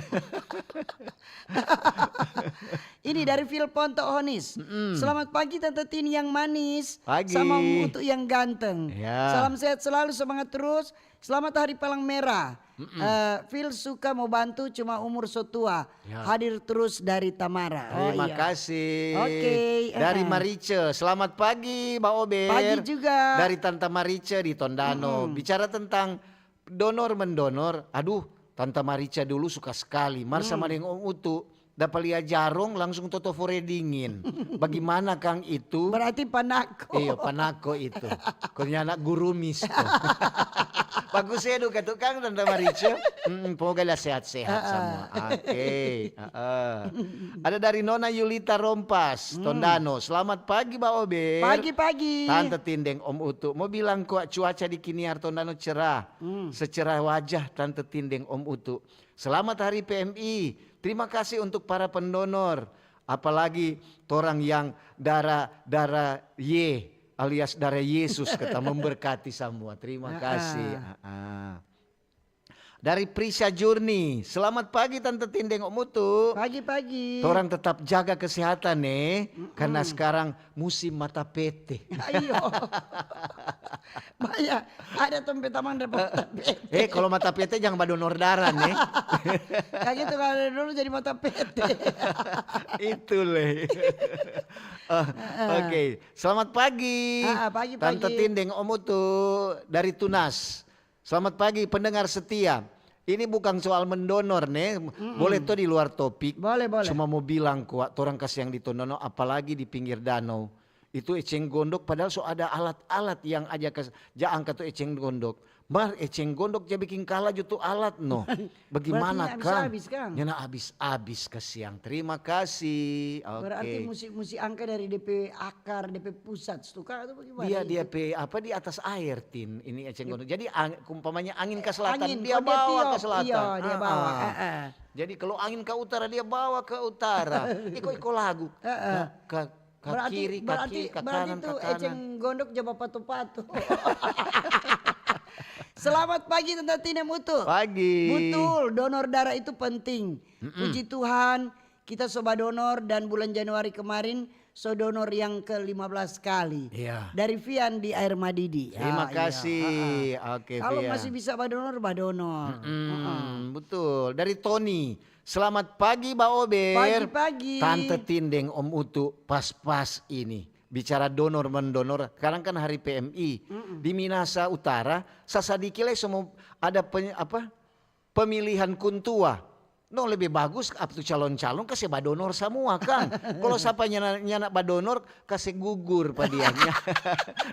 Ini dari Phil Ponto Honis. Selamat pagi Tante Tin yang manis. Pagi. Sama Mutu yang ganteng. Ya. Salam sehat selalu, semangat terus. Selamat Hari Palang Merah. Eh, Phil suka mau bantu, cuma umur so tua. Ya. Hadir terus dari Tamara. Oh, Terima iya. kasih. Oke, Dari eh. Marice. Selamat pagi, Mbak Ober. Pagi juga. Dari Tante Marice di Tondano. Mm-mm. Bicara tentang donor mendonor, aduh, Tante Marice dulu suka sekali. Mar sama Hmm. deng Om Utu, dapa lia jarong langsung toto fore dingin. Bagaimana kang itu? Berarti panako. Iyo, panako itu. Konya anak gurumis tu. Bagus ya duka tu kang Tante Marice. Mm, semoga lah sehat-sehat Ah, ah. Semua. Oke. Heeh. Ada dari Nona Yulita Rompas, Hmm. Tondano. Selamat pagi, Mbak Ober. Pagi-pagi. Tante Tindeng, Om Utu. Mau bilang kok cuaca di Kiniar Tondano cerah. Hmm. Secerah wajah Tante Tindeng, Om Utu. Selamat Hari P M I. Terima kasih untuk para pendonor. Apalagi torang yang darah-darah Y alias darah Yesus kata memberkati semua. Terima Ah, kasih. ah. Ah, ah. Dari Prisha Jurni, selamat pagi Tante Tindeng, Om Utu. Pagi-pagi. Torang tetap jaga kesehatan ne, karena sekarang musim mata pete. Ayo. Banyak. Ada tempe tamang dapat mata pete. Eh, kalau mata pete jangan badonor darah ne. Kayak gitu kalau ada dulu jadi mata pete. Itu le. Eh, Oke, selamat pagi. Ah, ah, pagi, Tante pagi. Tindeng, Om Utu dari Tunas. Selamat pagi pendengar setia. Ini bukan soal mendonor ne, boleh to di luar topik. Boleh, boleh. Cuma mau bilang kuat, torang kasiang di Tondano, apalagi di pinggir danau. Itu eceng gondok, padahal so ada alat-alat yang aja kas-, ja angka tu eceng gondok. Mar eceng gondok ja biking kala jo tu alat, no. Bagaimana, Kang? Berarti habis-habis, Kang. Nyanda habis-habis, kasiang. Terima kasih. Oke. Berarti musti, musti angka dari depe akar, depe pusat, tu, Kang, atau bagaimana itu? Dia, dia pe, apa, di atas air, Tin. Ini eceng gondok. Jadi, ang-, umpamanya angin ke selatan, angin, dia bawa ke selatan. Iya, dia bawa. Ah, ah. Jadi, kalau angin ke utara, dia bawa ke utara. Iko-iko lagu. Ah, ah. Ke, ke, ke kiri, ke kiri, ke kanan, ke kanan. Berarti, berarti tu eceng gondok ja bapatu-patu. Selamat pagi, Tanta Tin deng Utu. Pagi. Betul, donor darah itu penting. Mm-mm. Puji Tuhan, kita so badonor dan bulan Januari kemarin so donor yang ke lima belas kali. Iya. Dari Vian di Air Madidi. Terima kasih. Ah, iya. Oke, Vian. Kalau masih bisa badonor, badonor. Mm-mm, betul. Dari Tony, "Selamat pagi, Ba Ober." Pagi-pagi. Tanta Tin deng Om Utu pas-pas ini. Bicara donor-mendonor, sekarang kan hari P M I. Mm-mm. Di Minasa Utara, sasadiki lei so mo ada pe-, apa, pemilihan kuntua. No, lebih bagus apa tu calon-calon kase badonor samua, kang. Kalo sapa nyanda, nyanda badonor, kase gugur pa dianya.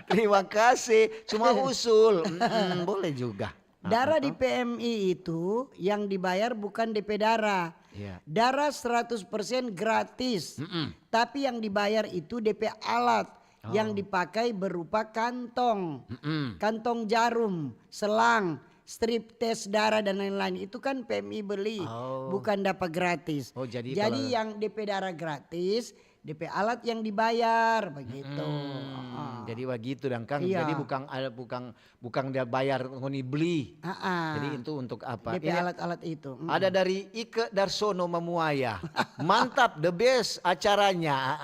Terima kasih, cuma usul. Mm-mm, boleh juga. Darah di P M I itu yang dibayar bukan depe darah. Iya. Darah seratus persen gratis. Mm-mm. Tapi yang dibayar itu depe alat yang dipakai berupa kantong. Mm-mm. Kantong jarum, selang, strip tes darah dan lain-lain. Itu kan P M I beli, bukan dapa gratis. Oh, jadi yang depe darah gratis, depe alat yang dibayar, begitu. Mm-mm. Jadi bagitu dang, kang. Iya. Jadi bukang ada, bukang, bukang dia bayar ngoni bli. Jadi itu untuk apa? Depe alat-alat itu. Mm-mm. Ada dari Ike Darsono Mamuaya. Mantap, the best acaranya.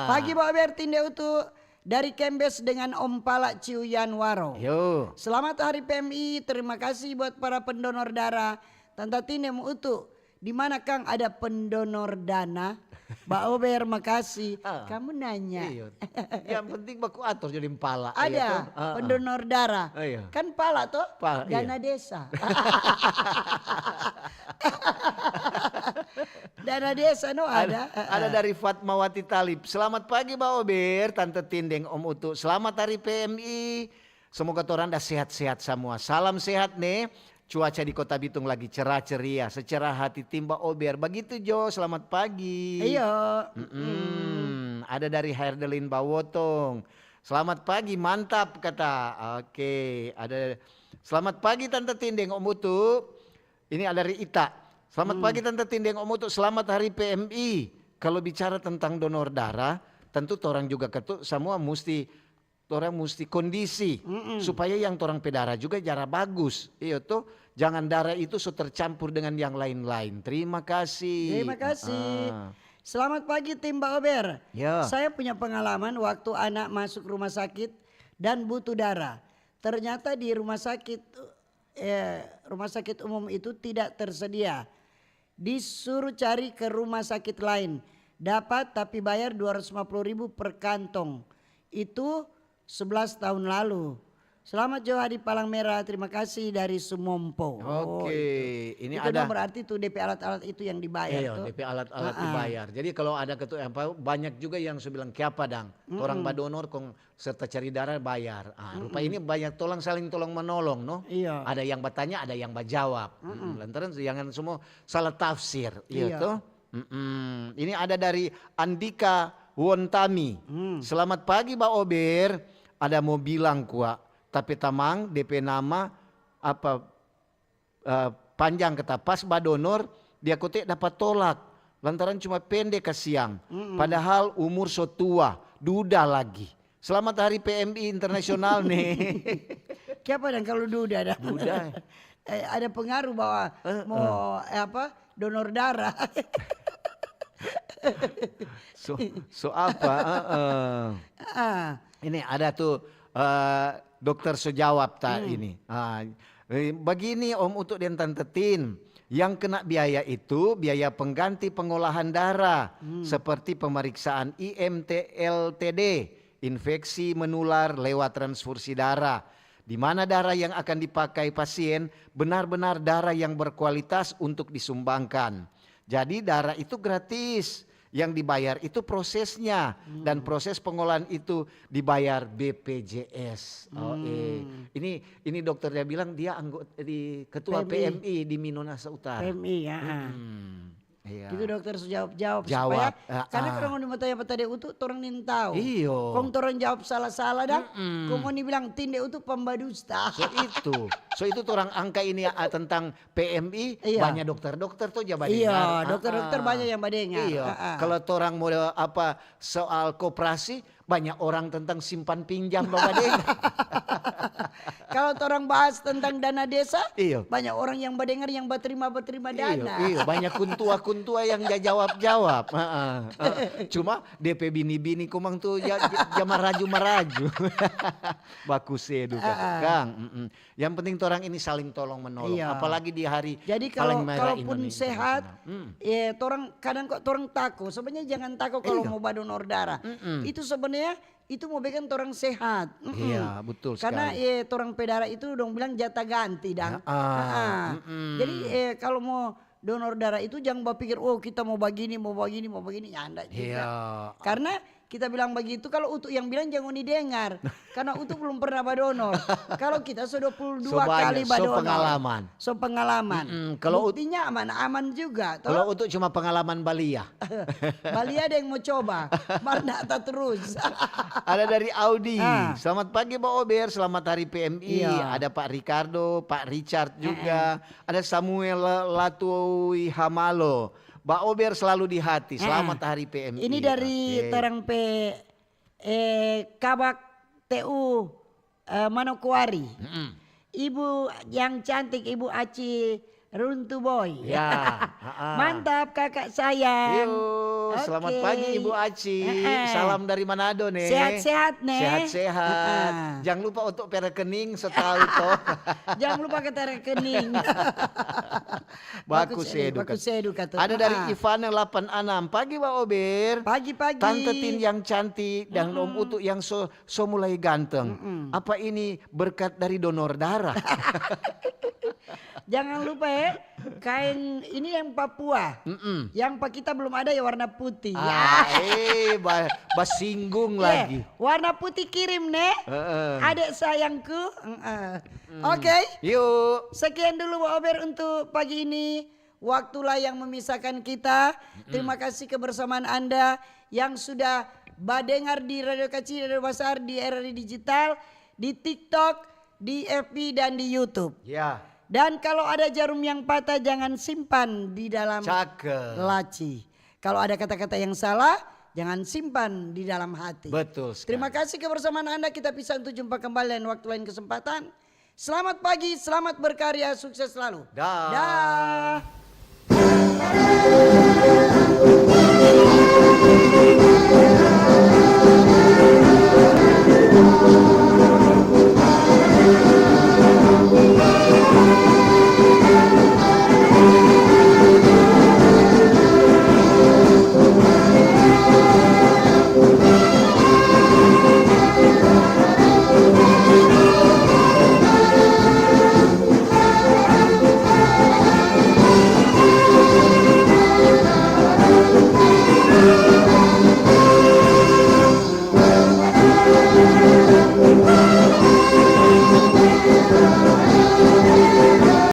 Pagi, Ba Ober, Tin deng Utu. Dari Kembes dengan Om Pala Ciu Yanwaro. Yo. Selamat Hari P M I, terima kasih buat para pendonor darah. Tanta Tin deng Utu, di mana kang ada pendonor dana? Ba Ober, makasih. Kamu nanya. Iya. Yang penting baku ator jadi pala. Ada pendonor darah. Iya. Kan pala toh? Pala, iya. Dana desa. Dana desa, no, ada. Ada dari Fatmawati Talib. "Selamat pagi, Ba Ober, Tanta Tin deng Om Utu. Selamat Hari P M I. Semoga torang da sehat-sehat samua. Salam sehat, ne. Cuaca di Kota Bitung lagi cerah ceria. Secerah hati tim Ba Ober. Bagitu jo, selamat pagi." Iya. Mm-mm. Ada dari Herdelin Bawotong. "Selamat pagi, mantap," kata. Oke, ada, "Selamat pagi, Tanta Tin deng Om Utu." Ini ada dari Ita. "Selamat pagi, Tanta Tin deng Om Utu. Selamat Hari P M I. Kalau bicara tentang donor darah, tentu torang juga ketu-, samua musti, torang musti kondisi supaya yang torang pe darah juga darah bagus. Iyo to, jangan darah itu so tercampur dengan yang lain-lain. Terima kasih." Terima kasih. Selamat pagi, tim Ba Ober. Ya. Saya punya pengalaman waktu anak masuk rumah sakit dan butuh darah. Ternyata di rumah sakit eh, rumah sakit umum itu tidak tersedia. Disuruh cari ke rumah sakit lain. Dapat, tapi bayar dua ratus lima puluh ribu per kantong. Itu sebelas tahun lalu. Selamat jo hari Palang Merah, terima kasih dari Sumompo. Oh, oke, itu. Ini itu ada dong, berarti tu depe alat-alat itu yang dibayar. Iya, tu depe alat-alat dibayar. Jadi kalau ada ketu-, apa, banyak juga yang so bilang, "Kiapa dang? Torang badonor kong serta cari darah bayar." Ah, rupa ini banyak tolang saling tolong menolong, no? Iya. Ada yang bertanya, ada yang berjawab. Mm-mm. Lantaran jangan semua salah tafsir, iya toh? Mm-mm. Ini ada dari Andika Wontami. Hmm. "Selamat pagi, Ba Ober. Ada mo bilang kwa, tapi tamang depe nama apa, eh, panjang kata, pas badonor, dia kote dapa tolak lantaran cuma pende kasiang. Mm-mm. Padahal umur so tua, duda lagi. Selamat Hari P M I Internasional, ne." Kiapa dang kalu duda dang? Duda. Eh, ada pengaruh bahwa mo, eh, apa, donor darah. So, so apa? Heeh. Ah. Ini ada tu, eh, dokter so jawab ta ini. Ah, eh, begini, Om Utu deng Tanta Tin, yang kena biaya itu biaya pengganti pengolahan darah, seperti pemeriksaan I M T L T D, infeksi menular lewat transfusi darah, di mana darah yang akan dipakai pasien benar-benar darah yang berkualitas untuk disumbangkan. Jadi, darah itu gratis. Yang dibayar itu prosesnya, dan proses pengolahan itu dibayar B P J S. Oh, eh. Hmm. Ini, ini dokter dia bilang dia anggo-, di ketua P M I. P M I di Minahasa Utara. P M I, ya. Hmm. Iya. Itu dokter su jawab-jawab supaya, jawab, ah, karena ah, kalau ngoni mo tanya pa tadi utu, torang nintau. Iyo. Kong torang jawab salah-salah dang. Mm-mm. Kong ngoni bilang, "Tinde utu pambadusta." So itu. So itu torang angka ini, ah, tentang P M I, iya, banyak dokter-dokter tuh ja badengar. Iya, dokter-dokter banyak yang badengar. Iya. Kalau torang mau apa soal koperasi, banyak orang tentang simpan pinjam ba badengar. Kalau torang bahas tentang dana desa, iya, banyak orang yang badengar yang baterima-baterima dana. Iya, banyak kuntua-kuntua yang ja jawab-jawab. Cuma depe bini-bini komang tuh ja, ja maraju-maraju. Baku sedu, Kang. Yang penting torang ini saling tolong menolong, iya, apalagi di hari paling merah Indonesia. Jadi kalau, kalaupun sehat, eh, torang kadang kok torang tako. Sebenarnya jangan tako kalau mau badonor darah. Itu sebenarnya itu mo beking torang sehat. Iya, betul sekali. Karena, eh, torang pe darah itu dong bilang jatah ganti, dang. Jadi, eh, kalau mo donor darah itu jang bapikir, "Oh, kita mo bagini, mo bagini, mo bagini," nyanda juga. Iya. Karena kita bilang bagitu, kalau utu yang bilang jang ngoni dengar. Karena utu belum pernah badonor. Kalau kita so dua puluh dua kali badonor. So pengalaman. So pengalaman. Buktinya aman-aman juga, toh. Kalau utu cuma pengalaman balia. Balia ada yang mau coba. Mar nata terus. Ada dari Audi. Ah. "Selamat pagi, Ba Ober. Selamat hari P M I." Iya. Ada Pak Ricardo, Pak Richard juga. Ada Samuel La-, Latui Hamalo. "Ba Ober selalu di hati. Selamat hari P M I." Ini dari torang pe, eh, Kabak T U, eh, Manokwari. Ibu yang cantik, Ibu Aci Runtu Boy. Ya, ha-ha. Mantap, kakak sayang. Yo, selamat pagi, Ibu Aci. Salam dari Manado, ne. Sehat-sehat, ne. Sehat-sehat. Jang lupa untuk pe rekening, so tau to. Jang lupa kata rekening. Baku sedu, baku sedu kata. Ada dari Ivana delapan enam. "Pagi, Ba Ober. Pagi-pagi. Tante Tin yang cantik dan Om Utu yang so so mulai ganteng. Apa ini berkat dari donor darah?" Jangan lupa, eh, kain ini yang Papua. Yang pa kita belum ada ya warna putih. Ah, eh, ba-, basinggung lagi. Warna putih kirim, ne. Heeh. Adek sayangku. Heeh. Oke. Yuk. Sekian dulu, Ba Ober, untuk pagi ini. Waktulah yang memisahkan kita. Terima kasih kebersamaan Anda yang sudah badengar di Radio Kacil, Radio Basar, di R R I Digital, di TikTok, di F B, dan di YouTube. Ya. Dan kalau ada jarum yang patah, jangan simpan di dalam laci. Kalau ada kata-kata yang salah, jangan simpan di dalam hati. Betul sekali. Terima kasih kebersamaan Anda. Kita pisah untuk jumpa kembali lain waktu, lain kesempatan. Selamat pagi, selamat berkarya, sukses selalu. Dah. Dah.